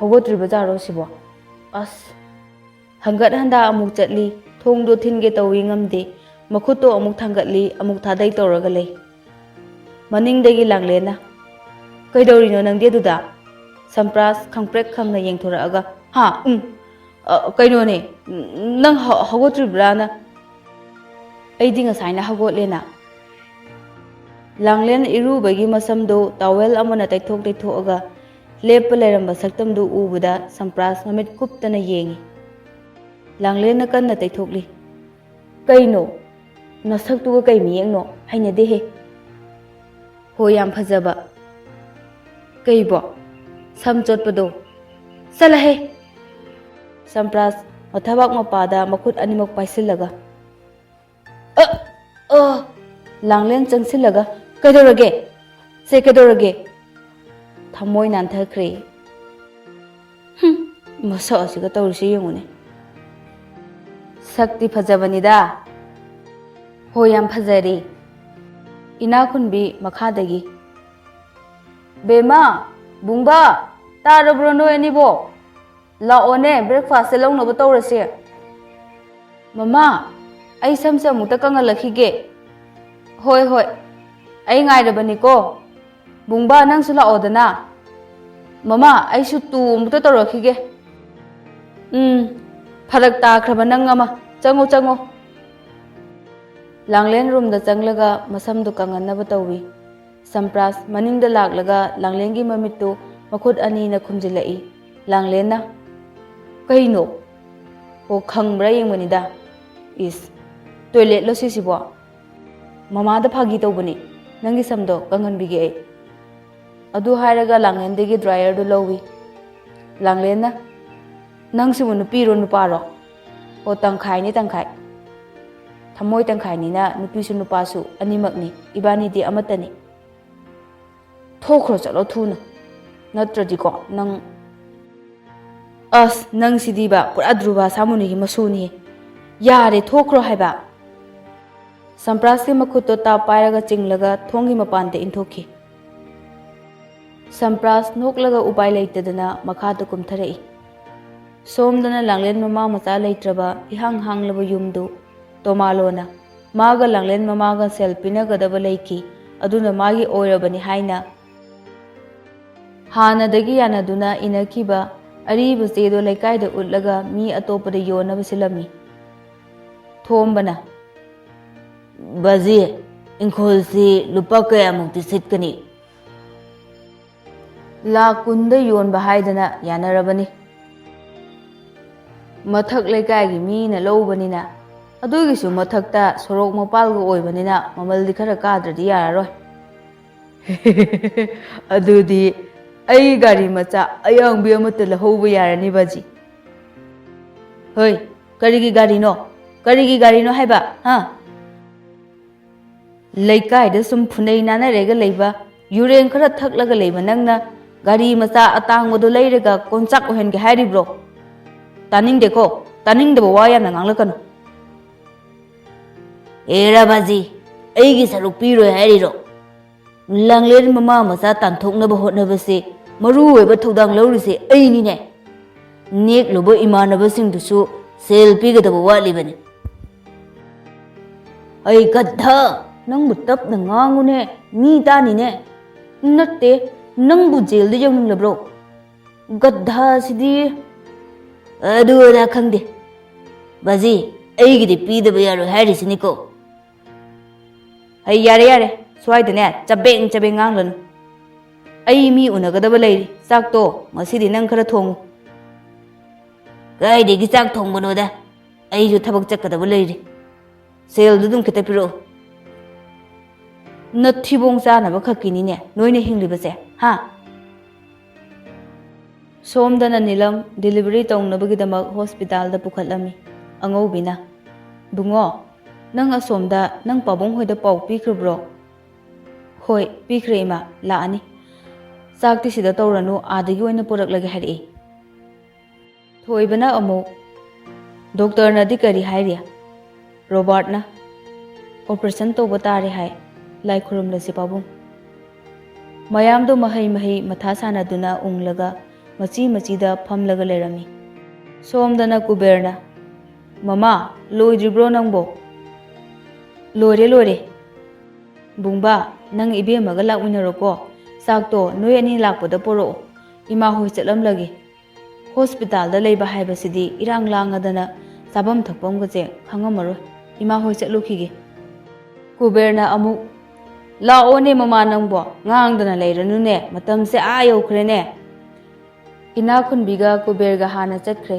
ꯍꯧꯒꯠꯇ꯭ꯔꯤꯕꯖꯥꯔꯣ ꯁꯤꯕꯣ? ꯑꯁ! ꯍꯪꯒꯠ ꯍꯟꯗꯥ ꯑꯃꯨꯛ ꯆꯠꯂꯤ, ꯊꯣꯡꯗꯣ ꯊꯤꯟꯒꯦ ꯇꯧꯏ ꯉꯝꯗꯦ, ꯃꯈꯨꯠꯇꯣ ꯑꯃꯨꯛ ꯊꯥꯡꯒꯠꯂꯤ, ꯑꯃꯨꯛ ꯊꯥꯗꯩ ꯇꯧꯔꯒ ꯂꯩ꯫ ꯃꯅꯤꯡꯗꯒꯤ ꯂꯥꯡꯂꯦꯟꯅ, "ꯀꯩꯗꯧꯔꯤꯅꯣ ꯅꯪꯗꯤ ꯑꯗꯨꯗ?" ꯁꯝꯄ꯭ꯔꯥꯁ ꯈꯪꯄ꯭ꯔꯦꯛ ꯈꯪꯅ ꯌꯦꯡꯊꯣꯔꯛꯑꯒ, "ꯍꯥ? ꯎꯝ꯫ ꯑ, ꯀꯩꯅꯣꯅꯦ, ꯅꯪ ꯍ-, ꯍꯧꯒꯠꯇ꯭ꯔꯤꯕ꯭ꯔꯥꯅ?" "ꯑꯩꯗꯤ ꯉꯁꯥꯏꯅ ꯍꯧꯒꯠꯂꯦꯅ꯫" ꯂꯥꯡꯂꯦꯟ ꯏꯔꯨꯕꯒꯤ ꯃꯁꯝꯗꯨ ꯇꯥꯋꯦꯜ ꯑꯃꯅ ꯇꯩꯊꯣꯛ ꯇꯩꯊꯣꯛꯑꯒ ꯂꯦꯞꯄ ꯂꯩꯔꯝꯕ ꯁꯛꯇꯝꯗꯨ ꯎꯕꯗ ꯁꯝꯄ꯭ꯔꯥꯁ ꯃꯃꯤꯠ ꯀꯨꯞꯇꯅ ꯌꯦꯡꯉꯤ꯫ ꯂꯥꯡꯂꯦꯟꯅ ꯀꯟꯅ ꯇꯩꯊꯣꯛꯂꯤ꯫ "ꯀꯩꯅꯣ? ꯅꯁꯛꯇꯨꯒ ꯀꯩ ꯃꯤꯌꯦꯡꯅꯣ? ꯍꯩꯅꯗꯦꯍꯦ꯫" "ꯍꯣ, ꯌꯥꯝ ꯐꯖꯕ꯫" "ꯀꯩꯕꯣ?" "ꯁꯝ ꯆꯣꯠꯄꯗꯣ꯫" "ꯆꯠꯂꯍꯦ!" ꯁꯝꯄ꯭ꯔꯥꯁ ꯃꯊꯕꯥꯛ ꯃꯄꯥꯗ ꯃꯈꯨꯠ ꯑꯅꯤꯃꯛ ꯄꯥꯏꯁꯤꯜꯂꯒ, "ꯑ! ꯑ!" ꯂꯥꯡꯂꯦꯟ ꯆꯪꯁꯤꯜꯂꯒ, "ꯀꯩꯗꯧꯔꯒꯦ? ꯁꯦ, ꯀꯩꯗꯧꯔꯒꯦ?" ꯊꯃꯣꯏ ꯅꯥꯟꯊꯈ꯭ꯔꯦ꯫ "ꯍꯨꯝ, ꯃꯁꯛ ꯑꯁꯤꯒ ꯇꯧꯔꯤꯁꯦ ꯌꯦꯡꯉꯨꯅꯦ꯫" "ꯁꯛꯇꯤ ꯐꯖꯕꯅꯤꯗ꯫" "ꯍꯣꯏ, ꯌꯥꯝ ꯐꯖꯔꯦ꯫" ꯏꯅꯥꯈꯨꯟꯕꯤ ꯃꯈꯥꯗꯒꯤ, "ꯕꯦꯝꯃ, ꯕꯨꯡꯕꯥ, ꯇꯥꯔꯕ꯭ꯔꯣ ꯅꯣꯏ ꯑꯅꯤꯕꯣ? ꯂꯥꯛꯑꯣꯅꯦ, breakfastꯁꯦ ꯂꯧꯅꯕ ꯇꯧꯔꯁꯦ꯫" "ꯃꯃꯥ, ꯑꯩ ꯁꯝꯁꯦ ꯑꯃꯨꯛꯇ ꯀꯪꯍꯜꯂꯛꯈꯤꯒꯦ꯫" "ꯍꯣꯏ, ꯍꯣꯏ, ꯑꯩ ꯉꯥꯏꯔꯕꯅꯤꯀꯣ꯫ ꯕꯨꯡꯕꯥ, ꯅꯪꯁꯨ ꯂꯥꯛꯑꯣꯗꯅ꯫" "ꯃꯃꯥ, ꯑꯩꯁꯨ ꯇꯨ ꯑꯃꯨꯛꯇ ꯇꯧꯔꯛꯈꯤꯒꯦ꯫" "ꯎꯝ, ꯐꯔꯛ ꯇꯥꯈ꯭ꯔꯕ ꯅꯪ ꯑꯃ꯫ ꯆꯪꯉꯣ, ꯆꯪꯉꯣ꯫" ꯂꯥꯡꯂꯦꯟ ꯔꯨꯝꯗ ꯆꯪꯂꯒ ꯃꯁꯝꯗꯨ ꯀꯪꯍꯟꯅꯕ ꯇꯧꯏ꯫ ꯁꯝꯄ꯭ꯔꯥꯁ ꯃꯅꯤꯡꯗ ꯂꯥꯛꯂꯒ ꯂꯥꯡꯂꯦꯟꯒꯤ ꯃꯃꯤꯠꯇꯨ ꯃꯈꯨꯠ ꯑꯅꯤꯅ ꯈꯨꯝꯖꯤꯜꯂꯛꯏ꯫ ꯂꯥꯡꯂꯦꯟꯅ, "ꯀꯩꯅꯣ?" "ꯑꯣ, ꯈꯪꯕ꯭ꯔꯥ ꯌꯦꯡꯕꯅꯤꯗ꯫" "ꯏꯁ, toiletꯂꯣ ꯁꯤꯁꯤꯕꯣ?" "ꯃꯃꯥꯗ ꯐꯥꯒꯤ ꯇꯧꯕꯅꯤ, ꯅꯪꯒꯤ ꯁꯝꯗꯣ ꯀꯪꯍꯟꯕꯤꯒꯦ ꯑꯩ꯫" ꯑꯗꯨ ꯍꯥꯏꯔꯒ ꯂꯥꯡꯂꯦꯟꯗꯒꯤ dryerꯗꯨ ꯂꯧꯏ꯫ ꯂꯥꯡꯂꯦꯟꯅ, "ꯅꯪꯁꯤꯕꯨ ꯅꯨꯄꯤꯔꯣ ꯅꯨꯄꯥꯔꯣ?" "ꯑꯣ, ꯇꯪꯈꯥꯏꯅꯤ, ꯇꯪꯈꯥꯏ꯫ ꯊꯃꯣꯏ ꯇꯪꯈꯥꯏꯅꯤꯅ ꯅꯨꯄꯤꯁꯨ ꯅꯨꯄꯥꯁꯨ ꯑꯅꯤꯃꯛꯅꯤ, ꯏꯕꯥꯅꯤꯗꯤ ꯑꯃꯠꯇꯅꯤ꯫" ꯊꯣꯛꯈ꯭ꯔꯣ, ꯆꯠꯂꯣ ꯊꯨꯅ, ꯅꯠꯇ꯭ꯔꯗꯤꯀꯣ ꯅꯪ꯫ ꯑꯁ, ꯅꯪꯁꯤꯗꯤꯕ ꯄꯨꯔꯥ ꯙ꯭ꯔꯨꯕ ꯁꯥꯃꯨꯅꯤꯒꯤ ꯃꯁꯨꯅꯤ꯫ ꯌꯥꯔꯦ, ꯊꯣꯛꯈ꯭ꯔꯣ ꯍꯥꯏꯕ꯫ ꯁꯝꯄ꯭ꯔꯥꯁꯀꯤ ꯃꯈꯨꯠꯇꯣ ꯇꯥꯞ ꯄꯥꯏꯔꯒ ꯆꯤꯡꯂꯒ ꯊꯣꯡꯒꯤ ꯃꯄꯥꯟꯗ ꯏꯟꯊꯣꯛꯈꯤ꯫ ꯁꯝꯄ꯭ꯔꯥꯁ ꯅꯣꯛꯂꯒ ꯎꯄꯥꯏ ꯂꯩꯇꯗꯅ ꯃꯈꯥꯗ ꯀꯨꯝꯊꯔꯛꯏ꯫ ꯁꯣꯝꯗꯅ ꯂꯥꯡꯂꯦꯟ ꯃꯃꯥ ꯃꯆꯥ ꯂꯩꯇ꯭ꯔꯕ ꯏꯍꯥꯡ ꯍꯥꯡꯂꯕ ꯌꯨꯝꯗꯨ ꯇꯣꯃꯥꯂꯣꯅ ꯃꯥꯒ ꯂꯥꯡꯂꯦꯟ ꯃꯃꯥꯒ ꯁꯦꯜ ꯄꯤꯅꯒꯗꯕ ꯂꯩꯈꯤ, ꯑꯗꯨꯅ ꯃꯥꯒꯤ ꯑꯣꯏꯔꯕꯅꯤ ꯍꯥꯏꯅ ꯍꯥꯟꯅꯗꯒꯤ ꯌꯥꯅꯗꯨꯅ ꯏꯅꯈꯤꯕ ꯑꯔꯤꯕ ꯆꯦꯗꯣ ꯂꯩꯀꯥꯏꯗ ꯎꯠꯂꯒ ꯃꯤ ꯑꯇꯣꯞꯄꯗ ꯌꯣꯟꯅꯕ ꯁꯤꯜꯂꯝꯃꯤ꯫ ꯊꯣꯝꯕꯅ, "ꯕꯥꯖꯤ, ꯏꯪꯈꯣꯜꯁꯤ ꯂꯨꯄꯥ ꯀꯌꯥꯃꯨꯛꯇꯤ ꯁꯤꯠꯀꯅꯤ?" "ꯂꯥꯛ ꯀꯨꯟꯗ ꯌꯣꯟꯕ ꯍꯥꯏꯗꯅ ꯌꯥꯅꯔꯕꯅꯤ꯫ ꯃꯊꯛ ꯂꯩꯀꯥꯏꯒꯤ ꯃꯤꯅ ꯂꯧꯕꯅꯤꯅ, ꯑꯗꯨꯒꯤꯁꯨ ꯃꯊꯛꯇ ꯁꯣꯔꯣꯛ ꯃꯄꯥꯜꯒ ꯑꯣꯏꯕꯅꯤꯅ ꯃꯃꯜꯗꯤ ꯈꯔ ꯀꯥꯗ꯭ꯔꯗꯤ ꯌꯥꯔꯔꯣꯏ꯫" "ꯑꯗꯨꯗꯤ ꯑꯩ ꯒꯥꯔꯤ ꯃꯆꯥ ꯑꯌꯥꯡꯕꯤ ꯑꯃꯠꯇ ꯂꯧꯍꯧꯕ ꯌꯥꯔꯅꯤ ꯕꯥꯖꯤ꯫" "ꯍꯣꯏ, ꯀꯔꯤꯒꯤ ꯒꯥꯔꯤꯅꯣ? ꯀꯔꯤꯒꯤ ꯒꯥꯔꯤꯅꯣ ꯍꯥꯏꯕ, ꯍꯥ?" "ꯂꯩꯀꯥꯏꯗ ꯁꯨꯝ ꯐꯨꯅꯩ ꯅꯥꯅꯔꯦꯒ ꯂꯩꯕ, ꯌꯨꯔꯦꯟ ꯈꯔ ꯊꯛꯂꯒ ꯂꯩꯕ ꯅꯪꯅ ꯒꯥꯔꯤ ꯃꯆꯥ ꯑꯇꯥꯡꯕꯗꯣ ꯂꯩꯔꯒ ꯀꯣꯟꯆꯥꯛ ꯑꯣꯏꯍꯟꯒꯦ ꯍꯥꯏꯔꯤꯕ꯭ꯔꯣ? ꯇꯥꯅꯤꯡꯗꯦꯀꯣ, ꯇꯥꯅꯤꯡꯗꯕ ꯋꯥ ꯌꯥꯝꯅ ꯉꯥꯡꯂꯛꯀꯅꯨ꯫" "ꯑꯦ ꯔꯥꯕꯥꯖꯤ, ꯑꯩꯒꯤ ꯁꯔꯨꯛ ꯄꯤꯔꯣꯏ ꯍꯥꯏꯔꯤꯔꯣ? ꯂꯥꯡꯂꯦꯟ ꯃꯃꯥ ꯃꯆꯥ ꯇꯥꯟꯊꯣꯛꯅꯕ ꯍꯣꯠꯅꯕꯁꯦ ꯃꯔꯨ ꯑꯣꯏꯕ ꯊꯧꯗꯥꯡ ꯂꯧꯔꯤꯁꯦ ꯑꯩꯅꯤꯅꯦ꯫ ꯅꯦꯛꯂꯨꯕ ꯏꯃꯥꯟꯅꯕꯁꯤꯡꯗꯨꯁꯨ ꯁꯦꯜ ꯄꯤꯒꯗꯕ ꯋꯥꯠꯂꯤꯕꯅꯤ꯫" "ꯑꯩ ꯒꯙꯥ, ꯅꯪꯕꯨ ꯇꯞꯅ ꯉꯥꯡꯉꯨꯅꯦ, ꯃꯤ ꯇꯥꯅꯤꯅꯦ꯫" "ꯅꯠꯇꯦ, ꯅꯪꯕꯨ ꯖꯦꯜꯗ ꯌꯧꯅꯤꯡꯂꯕ꯭ꯔꯣ? ꯒꯙꯥꯁꯤꯗꯤ꯫" "ꯑꯗꯨ ꯑꯗꯥ ꯈꯪꯗꯦ꯫ ꯕꯥꯖꯤ, ꯑꯩꯒꯤꯗꯤ ꯄꯤꯗꯕ ꯌꯥꯔꯣꯏ ꯍꯥꯏꯔꯤꯁꯤꯅꯤꯀꯣ꯫" "ꯍꯩ, ꯌꯥꯔꯦ, ꯌꯥꯔꯦ, ꯁ꯭ꯋꯥꯏꯗꯅꯦ ꯆꯕꯦꯡ ꯆꯕꯦꯡ ꯉꯥꯡꯂꯅꯨ꯫ ꯑꯩ ꯃꯤ ꯎꯅꯒꯗꯕ ꯂꯩꯔꯤ꯫ ꯆꯥꯛꯇꯣ ꯉꯁꯤꯗꯤ ꯅꯪ ꯈꯔ ꯊꯣꯡꯉꯨ꯫" "ꯀꯥꯏꯗꯒꯤ ꯆꯥꯛ ꯊꯣꯡꯕꯅꯣꯗ, ꯑꯩꯁꯨ ꯊꯕꯛ ꯆꯠꯀꯗꯕ ꯂꯩꯔꯤ꯫ ꯁꯦꯜꯗꯨ ꯑꯗꯨꯝ ꯈꯤꯇ ꯄꯤꯔꯛꯎ꯫" "ꯅꯊꯤꯕꯣꯡ ꯆꯥꯅꯕ ꯈꯛꯀꯤꯅꯤꯅꯦ ꯅꯣꯏꯅ ꯍꯤꯡꯂꯤꯕꯁꯦ, ꯍꯥ?" ꯁꯣꯝꯗꯅ ꯅꯤꯂꯝ ꯗꯤꯂꯤꯚꯔꯤ ꯇꯧꯅꯕꯒꯤꯗꯃꯛ ꯍꯣꯁꯄꯤꯇꯥꯜꯗ ꯄꯨꯈꯠꯂꯝꯃꯤ꯫ ꯑꯉꯧꯕꯤꯅ, "ꯕꯨꯡꯉꯣ, ꯅꯪ ꯑꯁꯣꯝꯗ ꯅꯪ ꯄꯥꯕꯨꯡ ꯍꯣꯏꯗ ꯄꯥꯎ ꯄꯤꯈ꯭ꯔꯕ꯭ꯔꯣ?" "ꯍꯣꯏ, ꯄꯤꯈ꯭ꯔꯦ ꯏꯃꯥ, ꯂꯥꯛꯑꯅꯤ꯫ "ꯆꯥꯛꯇꯤ ꯁꯤꯗ ꯇꯧꯔꯅꯨ, ꯑꯥꯗꯒꯤ ꯑꯣꯏꯅ ꯄꯨꯔꯛꯂꯒꯦ" ꯍꯥꯏꯔꯛꯏ꯫ ꯊꯣꯏꯕꯅ ꯑꯃꯨꯛ, "ꯗꯣꯛꯇꯔꯅꯗꯤ ꯀꯔꯤ ꯍꯥꯏꯔꯤ?" ꯔꯣꯕꯥꯔꯠꯅ, "ꯑꯣꯄꯔꯦꯁꯟ ꯇꯧꯕ ꯇꯥꯔꯦ ꯍꯥꯏ꯫ ꯂꯥꯏ ꯈꯨꯔꯨꯝꯂꯁꯤ ꯄꯥꯕꯨꯡ"꯫ ꯃꯌꯥꯝꯗꯣ ꯃꯍꯩ ꯃꯍꯩ ꯃꯊꯥ ꯁꯥꯟꯅꯗꯨꯅ ꯎꯪꯂꯒ ꯃꯆꯤ ꯃꯆꯤꯗ ꯐꯝꯂꯒ ꯂꯩꯔꯝꯃꯤ꯫ ꯁꯣꯝꯗꯅ ꯀꯨꯕꯦꯔꯅ, "ꯃꯃꯥ, ꯂꯣꯏꯗ꯭ꯔꯤꯕ꯭ꯔꯣ ꯅꯪꯕꯣ?" "ꯂꯣꯏꯔꯦ, ꯂꯣꯏꯔꯦ꯫ ꯕꯨꯡꯕꯥ, ꯅꯪ ꯏꯕꯦꯝꯃꯒ ꯂꯥꯛꯃꯤꯟꯅꯔꯣꯀꯣ꯫ ꯆꯥꯛꯇꯣ ꯅꯣꯏ ꯑꯅꯤ ꯂꯥꯛꯄꯗ ꯄꯣꯔꯛꯑꯣ꯫ ꯏꯃꯥ ꯍꯣꯏ ꯆꯠꯂꯝꯂꯒꯦ꯫ ꯍꯣꯁꯄꯤꯇꯥꯜꯗ ꯂꯩꯕ ꯍꯥꯏꯕꯁꯤꯗꯤ ꯏꯔꯥꯡ ꯂꯥꯡꯉꯗꯅ ꯆꯥꯐꯝ ꯊꯛꯐꯝꯒꯁꯦ ꯈꯪꯉꯝꯃꯔꯣꯏ꯫ ꯏꯃꯥ ꯍꯣꯏ ꯆꯠꯂꯨꯈꯤꯒꯦ"꯫ ꯀꯨꯕꯦꯔꯅ ꯑꯃꯨꯛ, "ꯂꯥꯛꯑꯣꯅꯦ ꯃꯃꯥ ꯅꯪꯕꯣ, ꯉꯥꯡꯗꯅ ꯂꯩꯔꯅꯨꯅꯦ, ꯃꯇꯝꯁꯦ ꯑꯥ ꯌꯧꯈ꯭ꯔꯦꯅꯦ"꯫ ꯏꯅꯥꯛ ꯈꯨꯟꯕꯤꯒ ꯀꯨꯕꯦꯔꯒ ꯍꯥꯟꯅ ꯆꯠꯈ꯭ꯔꯦ꯫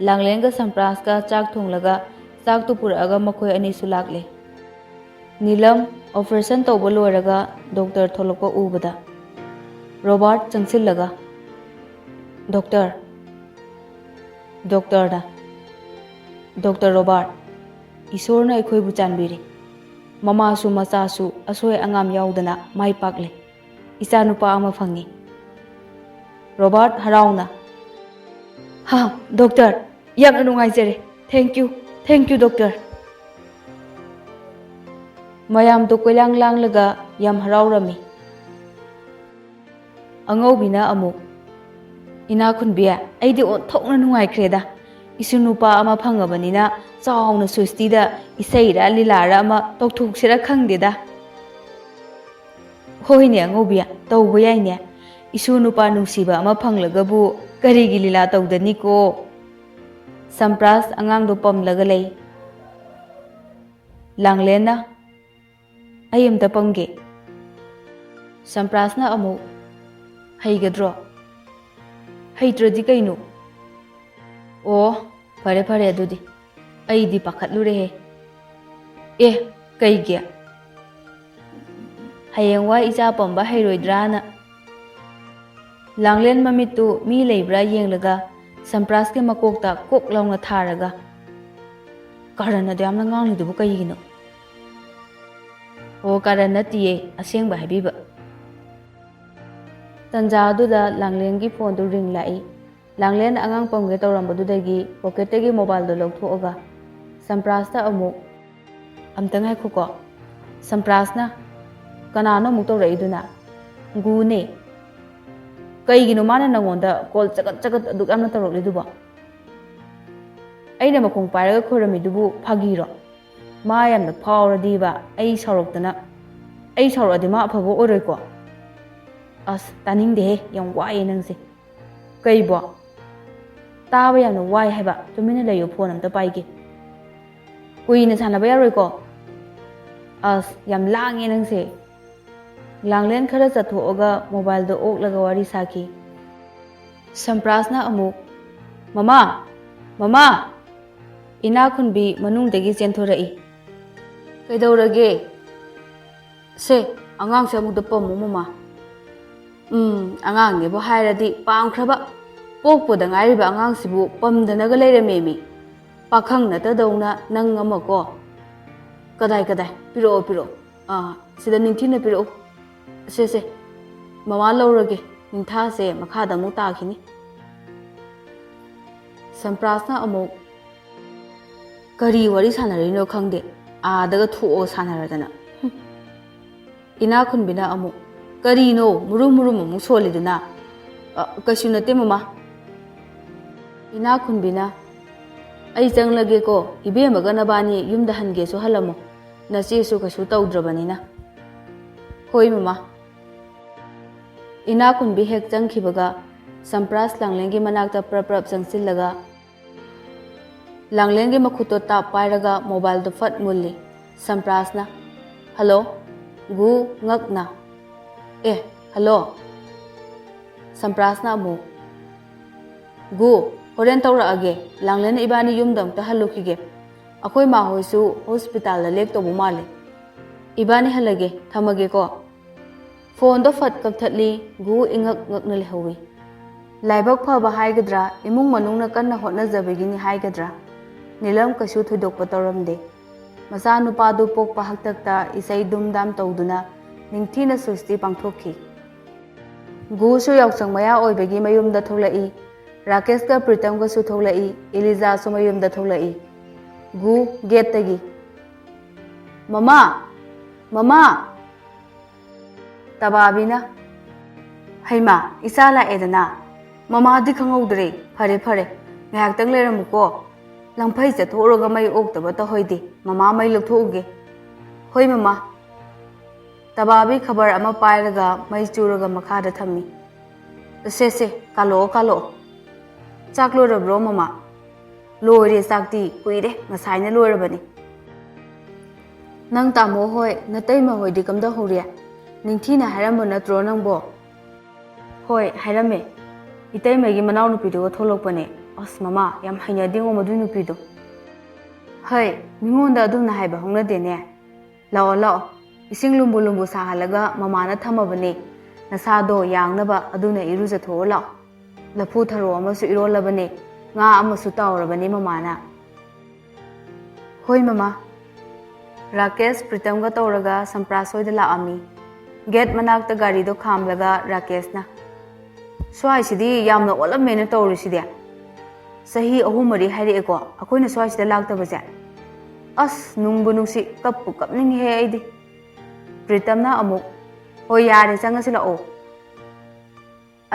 ꯂꯥꯡꯂꯦꯟꯒ ꯁꯝꯄ꯭ꯔꯥꯁꯀ ꯆꯥꯛ ꯊꯣꯡꯂꯒ ꯆꯥꯛꯇꯨ ꯄꯨꯔꯛꯑꯒ ꯃꯈꯣꯏ ꯑꯅꯤꯁꯨ ꯂꯥꯛꯂꯦ꯫ ꯅꯤꯂꯝ ꯑꯣꯄꯔꯦꯁꯟ ꯇꯧꯕ ꯂꯣꯏꯔꯒ ꯗꯣꯛꯇꯔ ꯊꯣꯛꯂꯛꯄ ꯎꯕꯗ ꯔꯣꯕꯥꯔꯠ ꯆꯪꯁꯤꯜꯂꯒ, "ꯗꯣꯛꯇꯔ"꯫ ꯗꯣꯛꯇꯔꯅ, "ꯗꯣꯛꯇꯔ ꯔꯣꯕꯥꯔꯠ, ꯏꯁꯣꯔꯅ ꯑꯩꯈꯣꯏꯕꯨ ꯆꯥꯟꯕꯤꯔꯦ꯫ ꯃꯃꯥꯁꯨ ꯃꯆꯥꯁꯨ ꯑꯁꯣꯏ ꯑꯉꯥꯝ ꯌꯥꯎꯗꯅ ꯃꯥꯏ ꯄꯥꯛꯂꯦ꯫ ꯏꯆꯥꯅꯨꯄꯥ ꯑꯃ ꯐꯪꯉꯤ"꯫ ꯔꯣꯕꯥꯔꯠ ꯍꯔꯥꯎꯅ, "ꯍꯥ, ꯗꯣꯛꯇꯔ, ꯌꯥꯝꯅ ꯅꯨꯡꯉꯥꯏꯖꯔꯦ꯫ Thank you, thank you, doctor". ꯃꯌꯥꯝꯗꯣ ꯀꯣꯏꯂꯥꯡ ꯂꯥꯡꯂꯒ ꯌꯥꯝ ꯍꯔꯥꯎꯔꯝꯃꯤ꯫ ꯑꯉꯧꯕꯤꯅ ꯑꯃꯨꯛ, "ꯏꯅꯥꯛ ꯈꯨꯟꯕꯤ, ꯑꯩꯗꯤ ꯑꯣꯟꯊꯣꯛꯅ ꯅꯨꯡꯉꯥꯏꯈ꯭ꯔꯦꯗ꯫ ꯏꯁꯨ ꯅꯨꯄꯥ ꯑꯃ ꯐꯪꯉꯕꯅꯤꯅ ꯆꯥꯎꯅ ꯁ꯭ꯋꯤꯁꯇꯤꯗ ꯏꯁꯩꯔ ꯂꯤꯂꯥꯔ ꯑꯃ ꯇꯧꯊꯣꯛꯁꯤꯔ ꯈꯪꯗꯦꯗ"꯫ "ꯍꯣꯏꯅꯦ ꯑꯉꯧꯕꯤ, ꯇꯧꯕ ꯌꯥꯏꯅꯦ꯫ ꯏꯁꯨ ꯅꯨꯄꯥ ꯅꯨꯡꯁꯤꯕ ꯑꯃ ꯐꯪꯂꯒꯕꯨ ꯀꯔꯤꯒꯤ ꯂꯤꯂꯥ ꯇꯧꯗꯅꯤꯀꯣ"꯫ ꯁꯝꯄ꯭ꯔꯥꯁ ꯑꯉꯥꯡꯗꯣ ꯄꯝꯂꯒ ꯂꯩ꯫ ꯂꯥꯡꯂꯦꯟꯅ, "ꯑꯩ ꯑꯝꯇ ꯄꯝꯒꯦ"꯫ ꯁꯝꯄ꯭ꯔꯥꯁꯅ ꯑꯃꯨꯛ, "ꯍꯩꯒꯗ꯭ꯔꯣ? ꯍꯩꯇ꯭ꯔꯗꯤ ꯀꯩꯅꯣ? ꯑꯣ, ꯐꯔꯦ ꯐꯔꯦ ꯑꯗꯨꯗꯤ꯫ ꯑꯩꯗꯤ ꯄꯥꯈꯠꯂꯨꯔꯦꯍꯦ"꯫ "ꯑꯦ, ꯀꯩꯒꯤ? ꯍꯌꯦꯡꯋꯥꯏ ꯏꯆꯥ ꯄꯝꯕ ꯍꯩꯔꯣꯏꯗ꯭ꯔꯥꯅ"꯫ ꯂꯥꯡꯂꯦꯟ ꯃꯃꯤꯠꯇꯨ ꯃꯤ ꯂꯩꯕ꯭ꯔꯥ ꯌꯦꯡꯂꯒ ꯁꯝꯄ꯭ꯔꯥꯁꯀꯤ ꯃꯀꯣꯛꯇ ꯀꯣꯛ ꯂꯥꯎꯅ ꯊꯥꯔꯒ, "ꯀꯔꯟ ꯑꯗꯨ ꯌꯥꯝꯅ ꯉꯥꯡꯂꯤꯗꯨꯕꯨ ꯀꯩꯒꯤꯅꯣ?" "ꯑꯣ, ꯀꯔꯟ ꯅꯠꯇꯤꯌꯦ, ꯑꯁꯦꯡꯕ ꯍꯥꯏꯕꯤꯕ"꯫ ꯇꯟꯖꯥ ꯑꯗꯨꯗ ꯂꯥꯡꯂꯦꯟꯒꯤ ꯐꯣꯟꯗꯨ ꯔꯤꯡ ꯂꯥꯛꯏ꯫ ꯂꯥꯡꯂꯦꯟ ꯑꯉꯥꯡ ꯄꯝꯒꯦ ꯇꯧꯔꯝꯕꯗꯨꯗꯒꯤ ꯄꯣꯀꯦꯠꯇꯒꯤ ꯃꯣꯕꯥꯏꯜꯗꯨ ꯂꯧꯊꯣꯛꯑꯒ ꯁꯝꯄ꯭ꯔꯥꯁꯇ ꯑꯃꯨꯛ, "ꯑꯝꯇ ꯉꯥꯏꯈꯣꯀꯣ꯫" ꯁꯝꯄ꯭ꯔꯥꯁꯅ, "ꯀꯅꯥꯅꯣ ꯑꯃꯨꯛ ꯇꯧꯔꯛꯏꯗꯨꯅ?" "ꯒꯨꯅꯦ꯫" "ꯀꯩꯒꯤꯅꯣ ꯃꯥꯅ ꯅꯪꯉꯣꯟꯗ ꯀꯣꯜ ꯆꯒꯠ ꯆꯒꯠ ꯑꯗꯨꯛ ꯌꯥꯝꯅ ꯇꯧꯔꯛꯂꯤꯗꯨꯕꯣ?" "ꯑꯩꯅ ꯃꯈꯣꯡ ꯄꯥꯏꯔꯒ ꯈꯣꯏꯔꯝꯃꯤꯗꯨꯕꯨ ꯐꯥꯒꯤꯔꯣ? ꯃꯥ ꯌꯥꯝꯅ ꯐꯥꯎꯔꯗꯤꯕ ꯑꯩ ꯁꯥꯎꯔꯛꯇꯅ, ꯑꯩ ꯁꯥꯎꯔꯛꯑꯗꯤ ꯃꯥ ꯑꯐꯕ ꯑꯣꯏꯔꯣꯏꯀꯣ꯫" "ꯑꯁ, ꯇꯥꯅꯤꯡꯗꯦꯍꯦ, ꯌꯥꯝ ꯋꯥꯏꯌꯦ ꯅꯪꯁꯦ꯫" "ꯀꯩꯕꯣ?" "ꯇꯥꯕ ꯌꯥꯝꯅ ꯋꯥꯏ ꯍꯥꯏꯕ, ꯇꯨꯃꯤꯟꯅ ꯂꯩꯌꯨ, ꯐꯣꯟ ꯑꯝꯇ ꯄꯥꯏꯒꯦ꯫" "ꯀꯨꯏꯅ ꯁꯥꯟꯅꯕ ꯌꯥꯔꯣꯏꯀꯣ?" "ꯑꯁ, ꯌꯥꯝ ꯂꯥꯡꯉꯦ ꯅꯪꯁꯦ꯫" ꯂꯥꯡꯂꯦꯟ ꯈꯔ ꯆꯠꯊꯣꯛꯑꯒ ꯃꯣꯕꯥꯏꯜꯗꯣ ꯑꯣꯛꯂꯒ ꯋꯥꯔꯤ ꯁꯥꯈꯤ꯫ ꯁꯝꯄ꯭ꯔꯥꯁꯅ ꯑꯃꯨꯛ, "ꯃꯃꯥ! ꯃꯃꯥ!" ꯏꯅꯥꯛꯈꯨꯟꯕꯤ ꯃꯅꯨꯡꯗꯒꯤ ꯆꯦꯟꯊꯣꯔꯛꯏ꯫ "ꯀꯩꯗꯧꯔꯒꯦ?" "ꯁꯦ, ꯑꯉꯥꯡꯁꯦ ꯑꯃꯨꯛꯇ ꯄꯝꯃꯨ, ꯃꯃꯥ꯫" "ꯎꯝ, ꯑꯉꯥꯡꯅꯦꯕꯨ ꯍꯥꯏꯔꯗꯤ ꯄꯥꯝꯈ꯭ꯔꯕ꯫ ꯄꯣꯛꯄꯗ ꯉꯥꯏꯔꯤꯕ ꯑꯉꯥꯡꯁꯤꯕꯨ ꯄꯝꯗꯅꯒ ꯂꯩꯔꯝꯃꯦꯃꯤ꯫ ꯄꯥꯈꯪ ꯅꯠꯇꯗꯧꯅ ꯅꯪ ꯑꯃꯀꯣ꯫" "ꯀꯗꯥꯏ, ꯀꯗꯥꯏ? ꯄꯤꯔꯛꯑꯣ, ꯄꯤꯔꯛꯑꯣ꯫ ꯑꯥ, ꯁꯤꯗ ꯅꯤꯡꯊꯤꯅ ꯄꯤꯔꯛꯎ꯫ ꯁꯦ, ꯁꯦ, ꯃꯃꯥ ꯂꯧꯔꯒꯦ꯫ ꯅꯤꯡꯊꯥꯁꯦ ꯃꯈꯥꯗ ꯑꯃꯨꯛ ꯇꯥꯈꯤꯅꯤ꯫" ꯁꯝꯄ꯭ꯔꯥꯁꯅ ꯑꯃꯨꯛ, "ꯀꯔꯤ ꯋꯥꯔꯤ ꯁꯥꯟꯅꯔꯤꯅꯣ ꯈꯪꯗꯦ, ꯑꯥꯗꯒ ꯊꯣꯛꯑꯣ ꯁꯥꯟꯅꯔꯗꯅ꯫" ꯍꯨꯝ꯫ ꯏꯅꯥꯛꯈꯨꯟꯕꯤꯅ ꯑꯃꯨꯛ, "ꯀꯔꯤꯅꯣ ꯃꯨꯔꯨꯝ ꯃꯨꯔꯨꯝ ꯑꯃꯨꯛ ꯁꯣꯜꯂꯤꯗꯨꯅ?" "ꯑ, ꯀꯩꯁꯨ ꯅꯠꯇꯦ, ꯃꯃꯥ꯫" ꯏꯅꯥꯛꯈꯨꯟꯕꯤꯅ, "ꯑꯩ ꯆꯪꯂꯒꯦꯀꯣ, ꯏꯕꯦꯝꯃꯒ ꯅꯕꯥꯅꯤ ꯌꯨꯝꯗ ꯍꯟꯒꯦꯁꯨ ꯍꯜꯂꯝꯃꯣ, ꯅꯆꯦꯁꯨ ꯀꯩꯁꯨ ꯇꯧꯗ꯭ꯔꯕꯅꯤꯅ꯫" "ꯍꯣꯏ, ꯃꯃꯥ꯫" ꯏꯅꯥꯛꯈꯨꯟꯕꯤ ꯍꯦꯛ ꯆꯪꯈꯤꯕꯒ ꯁꯝꯄ꯭ꯔꯥꯁ ꯂꯥꯡꯂꯦꯟꯒꯤ ꯃꯅꯥꯛꯇ ꯄ꯭ꯔꯞ ꯄ꯭ꯔꯞ ꯆꯪꯁꯤꯜꯂꯒ ꯂꯥꯡꯂꯦꯟꯒꯤ ꯃꯈꯨꯠꯇꯣ ꯇꯥꯞ ꯄꯥꯏꯔꯒ ꯃꯣꯕꯥꯏꯜꯗꯣ ꯐꯠ ꯃꯨꯜꯂꯤ꯫ ꯁꯝꯄ꯭ꯔꯥꯁꯅ, "ꯍꯜꯂꯣ?" ꯒꯨ ꯉꯛꯅ, "ꯑꯦ, ꯍꯜꯂꯣ?" ꯁꯝꯄ꯭ꯔꯥꯁꯅ ꯑꯃꯨꯛ, "ꯒꯨ, ꯍꯣꯔꯦꯟ ꯇꯧꯔꯛꯑꯒꯦ꯫ ꯂꯥꯡꯂꯦꯟ ꯏꯕꯥꯅꯤ ꯌꯨꯝꯗ ꯑꯃꯨꯛꯇ ꯍꯜꯂꯨꯈꯤꯒꯦ꯫ ꯑꯩꯈꯣꯏ ꯃꯥ ꯍꯣꯏꯁꯨ ꯍꯣꯁꯄꯤꯇꯥꯜꯗ ꯂꯦꯛꯇꯧꯕ ꯃꯥꯜꯂꯦ꯫ ꯏꯕꯥꯅꯤ ꯍꯜꯂꯒꯦ꯫ ꯊꯝꯃꯒꯦꯀꯣ꯫" ꯐꯣꯟꯗꯣ ꯐꯠ ꯀꯛꯊꯠꯂꯤ꯫ ꯒꯨ ꯏꯉꯛ ꯉꯛꯅ ꯂꯩꯍꯧꯏ꯫ ꯂꯥꯏꯕꯛ ꯐꯕ ꯍꯥꯏꯒꯗ꯭ꯔꯥ, ꯏꯃꯨꯡ ꯃꯅꯨꯡꯅ ꯀꯟꯅ ꯍꯣꯠꯅꯖꯕꯒꯤꯅꯤ ꯍꯥꯏꯒꯗ꯭ꯔꯥ, ꯅꯤꯂꯝ ꯀꯩꯁꯨ ꯊꯣꯏꯗꯣꯛꯄ ꯇꯧꯔꯝꯗꯦ꯫ ꯃꯆꯥꯅꯨꯄꯥꯗꯨ ꯄꯣꯛꯄ ꯍꯥꯛꯇꯛꯇ ꯏꯁꯩ ꯗꯨꯝ ꯗꯥꯝ ꯇꯧꯗꯨꯅ ꯅꯤꯡꯊꯤꯅ ꯁ꯭ꯋꯤꯁꯇꯤ ꯄꯥꯡꯊꯣꯛꯈꯤ꯫ ꯒꯨꯁꯨ ꯌꯥꯎꯁꯪ ꯃꯌꯥ ꯑꯣꯏꯕꯒꯤ ꯃꯌꯨꯝꯗ ꯊꯣꯛꯂꯛꯏ꯫ ꯔꯥꯀꯦꯁꯀ ꯄ꯭ꯔꯤꯇꯝꯒꯁꯨ ꯊꯣꯛꯂꯛꯏ꯫ ꯏꯂꯤꯖꯥꯁꯨ ꯃꯌꯨꯝꯗ ꯊꯣꯛꯂꯛꯏ꯫ ꯒꯨ ꯒꯦꯠꯇꯒꯤ, "ꯃꯃꯥ! ꯃꯃꯥ!" ꯇꯕꯥꯕꯤꯅ, "ꯍꯩꯃꯥ, ꯏꯆꯥ ꯂꯥꯛꯑꯦꯗꯅ꯫ ꯃꯃꯥꯗꯤ ꯈꯪꯍꯧꯗ꯭ꯔꯦ꯫ ꯐꯔꯦ, ꯐꯔꯦ, ꯉꯥꯏꯍꯥꯛꯇꯪ ꯂꯩꯔꯝꯃꯨꯀꯣ꯫ ꯂꯪꯐꯩ ꯆꯠꯊꯣꯛꯎꯔꯒ ꯃꯩ ꯑꯣꯛꯇꯕ ꯇꯧꯍꯣꯏꯗꯦ꯫ ꯃꯃꯥ ꯃꯩ ꯂꯧꯊꯣꯛꯎꯒꯦ꯫" "ꯍꯣꯏ, ꯃꯃꯥ꯫" ꯇꯕꯥꯕꯤ ꯈꯕꯔ ꯑꯃ ꯄꯥꯏꯔꯒ ꯃꯩ ꯆꯨꯔꯒ ꯃꯈꯥꯗ ꯊꯝꯃꯤ꯫ "ꯁꯦ, ꯁꯦ, ꯀꯥꯜꯂꯛꯑꯣ, ꯀꯥꯜꯂꯛꯑꯣ꯫" "ꯆꯥꯛ ꯂꯣꯏꯔꯕ꯭ꯔꯣ, ꯃꯃꯥ?" "ꯂꯣꯏꯔꯦ, ꯆꯥꯛꯇꯤ ꯀꯨꯏꯔꯦ, ꯉꯁꯥꯏꯅ ꯂꯣꯏꯔꯕꯅꯤ꯫" "ꯅꯪ ꯇꯥꯃꯣ ꯍꯣꯏ, ꯅꯇꯩꯃ ꯍꯣꯏꯗꯤ ꯀꯝꯗꯧꯍꯧꯔꯤ? ꯅꯤꯡꯊꯤꯅ ꯍꯥꯏꯔꯝꯕ ꯅꯠꯇ꯭ꯔꯣ ꯅꯪꯕꯣ?" "ꯍꯣꯏ, ꯍꯥꯏꯔꯝꯃꯦ꯫ ꯏꯇꯩꯃꯒꯤ ꯃꯅꯥꯎꯅꯨꯄꯤꯗꯨꯒ ꯊꯣꯛꯂꯛꯄꯅꯦ꯫" "ꯑꯁ, ꯃꯃꯥ, ꯌꯥꯝ ꯍꯩꯅꯗꯦꯉꯣ ꯃꯗꯨꯏ ꯅꯨꯄꯤꯗꯣ꯫" "ꯍꯩ, ꯃꯤꯉꯣꯟꯗ ꯑꯗꯨꯝꯅ ꯍꯥꯏꯕ ꯍꯧꯅꯗꯦꯅꯦ꯫ ꯂꯥꯛꯑꯣ, ꯂꯥꯛꯑꯣ, ꯏꯁꯤꯡ ꯂꯨꯝꯕꯨ ꯂꯨꯝꯕꯨ ꯁꯥꯍꯜꯂꯒ ꯃꯃꯥꯅ ꯊꯝꯃꯕꯅꯦ꯫ ꯅꯁꯥꯗꯣ ꯌꯥꯡꯅꯕ, ꯑꯗꯨꯅ ꯏꯔꯨꯖꯊꯣꯛꯑꯣ ꯂꯥꯛꯑꯣ꯫ ꯂꯐꯨ ꯊꯔꯣ ꯑꯃꯁꯨ ꯏꯔꯣꯜꯂꯕꯅꯦ, ꯉꯥ ꯑꯃꯁꯨ ꯇꯥꯎꯔꯕꯅꯦ ꯃꯃꯥꯅ꯫" "ꯍꯣꯏ, ꯃꯃꯥ꯫" ꯔꯥꯀꯦꯁ ꯄ꯭ꯔꯤꯇꯝꯒ ꯇꯧꯔꯒ ꯁꯝꯄ꯭ꯔꯥꯁ ꯍꯣꯏꯗ ꯂꯥꯛꯑꯝꯃꯤ꯫ ꯒꯦꯠ ꯃꯅꯥꯛꯇ ꯒꯥꯔꯤꯗꯣ ꯈꯥꯝꯂꯒ ꯔꯥꯀꯦꯁꯅ, "ꯁ꯭ꯋꯥꯏꯁꯤꯗꯤ ꯌꯥꯝꯅ ꯑꯣꯜꯂꯝꯃꯦꯅ ꯇꯧꯔꯤꯁꯤꯗꯤ꯫ ꯆꯍꯤ ꯑꯍꯨꯝ ꯃꯔꯤ ꯍꯥꯏꯔꯛꯑꯦꯀꯣ ꯑꯩꯈꯣꯏꯅ ꯁ꯭ꯋꯥꯏꯁꯤꯗ ꯂꯥꯛꯇꯕꯁꯦ꯫ ꯑꯁ, ꯅꯨꯡꯕꯨ ꯅꯨꯡꯁꯤ, ꯀꯞꯄꯨ ꯀꯞꯅꯤꯡꯉꯤꯍꯦ ꯑꯩꯗꯤ꯫" ꯄ꯭ꯔꯤꯇꯝꯅ ꯑꯃꯨꯛ, "ꯍꯣꯏ, ꯌꯥꯔꯦ, ꯆꯪꯉꯁꯤ ꯂꯥꯛꯑꯣ꯫"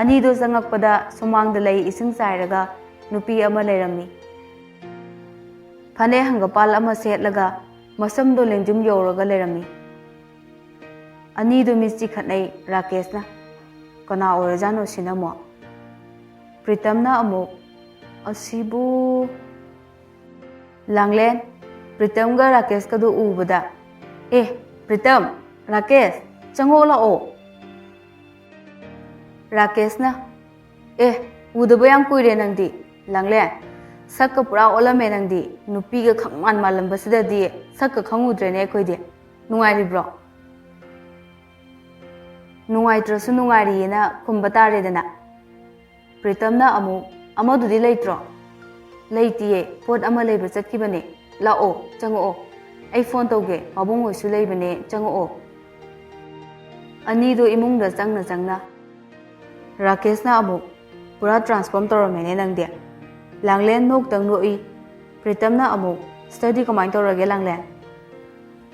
ꯑꯅꯤꯗꯣ ꯆꯪꯉꯛꯄꯗ ꯁꯨꯃꯥꯡꯗ ꯂꯩ ꯏꯁꯤꯡ ꯆꯥꯏꯔꯒ ꯅꯨꯄꯤ ꯑꯃ ꯂꯩꯔꯝꯃꯤ꯫ ꯐꯅꯦꯛ ꯍꯪꯒꯄꯥꯜ ꯑꯃ ꯁꯦꯠꯂꯒ ꯃꯁꯝꯗꯣ ꯂꯦꯡꯖꯨꯝ ꯌꯧꯔꯒ ꯂꯩꯔꯝꯃꯤ꯫ ꯑꯅꯤꯗꯣ ꯃꯤꯠ ꯆꯤꯈꯠꯅꯩ ꯔꯥꯀꯦꯁꯅ꯫ "ꯀꯅꯥ ꯑꯣꯏꯔꯖꯥꯠꯅꯣ ꯁꯤꯅ ꯑꯃꯨꯛ?" ꯄ꯭ꯔꯤꯇꯝꯅ ꯑꯃꯨꯛ, "ꯑꯁꯤꯕꯨ?" ꯂꯥꯡꯂꯦꯟ, ꯄ꯭ꯔꯤꯇꯝꯒ ꯔꯥꯀꯦꯁꯀꯗꯨ ꯎꯕꯗ, "ꯑꯦ, ꯄ꯭ꯔꯤꯇꯝ, ꯔꯥꯀꯦꯁ, ꯆꯪꯉꯛꯑꯣ ꯂꯥꯛꯑꯣ꯫" ꯔꯥꯀꯦꯁꯅ, "ꯑꯦ, ꯎꯗꯕ ꯌꯥꯝ ꯀꯨꯏꯔꯦ ꯅꯪꯗꯤ, ꯂꯥꯡꯂꯦꯟ꯫ ꯁꯛꯀ ꯄꯨꯔꯥ ꯑꯣꯜꯂꯝꯃꯦ ꯅꯪꯗꯤ꯫ ꯅꯨꯄꯤꯒ ꯈꯪꯃꯥꯟ ꯃꯥꯜꯂꯝꯕꯁꯤꯗꯗꯤ ꯁꯛꯀ ꯈꯪꯉꯨꯗ꯭ꯔꯦꯅꯦ ꯑꯩꯈꯣꯏꯗꯤ꯫ ꯅꯨꯡꯉꯥꯏꯔꯤꯕ꯭ꯔꯣ?" "ꯅꯨꯡꯉꯥꯏꯇ꯭ꯔꯁꯨ ꯅꯨꯡꯉꯥꯏꯔꯤꯌꯦꯅ ꯈꯨꯝꯕ ꯇꯥꯔꯦꯗꯅ꯫" ꯄ꯭ꯔꯤꯇꯝꯅ ꯑꯃꯨꯛ, "ꯑꯃꯗꯨꯗꯤ ꯂꯩꯇ꯭ꯔꯣ?" "ꯂꯩꯇꯤꯌꯦ, ꯄꯣꯠ ꯑꯃ ꯂꯩꯕ ꯆꯠꯈꯤꯕꯅꯦ꯫ ꯂꯥꯛꯑꯣ, ꯆꯪꯉꯛꯑꯣ꯫ ꯑꯩ ꯐꯣꯟ ꯇꯧꯒꯦ, ꯄꯥꯕꯨꯡ ꯍꯣꯏꯁꯨ ꯂꯩꯕꯅꯦ, ꯆꯪꯉꯛꯑꯣ꯫" ꯑꯅꯤꯗꯣ ꯏꯃꯨꯡꯗ ꯆꯪꯅ ꯆꯪꯅ, ꯔꯥꯀꯦꯁꯅ ꯑꯃꯨꯛ, "ꯄꯨꯔꯥ transform ꯇꯧꯔꯝꯃꯦꯅꯦ ꯅꯪꯗꯤ꯫" ꯂꯥꯡꯂꯦꯟ ꯅꯣꯛꯇꯪ ꯅꯣꯛꯏ꯫ ꯄ꯭ꯔꯤꯇꯝꯅ ꯑꯃꯨꯛ, "Study ꯀꯃꯥꯏꯅ ꯇꯧꯔꯒꯦ ꯂꯥꯡꯂꯦꯟ?"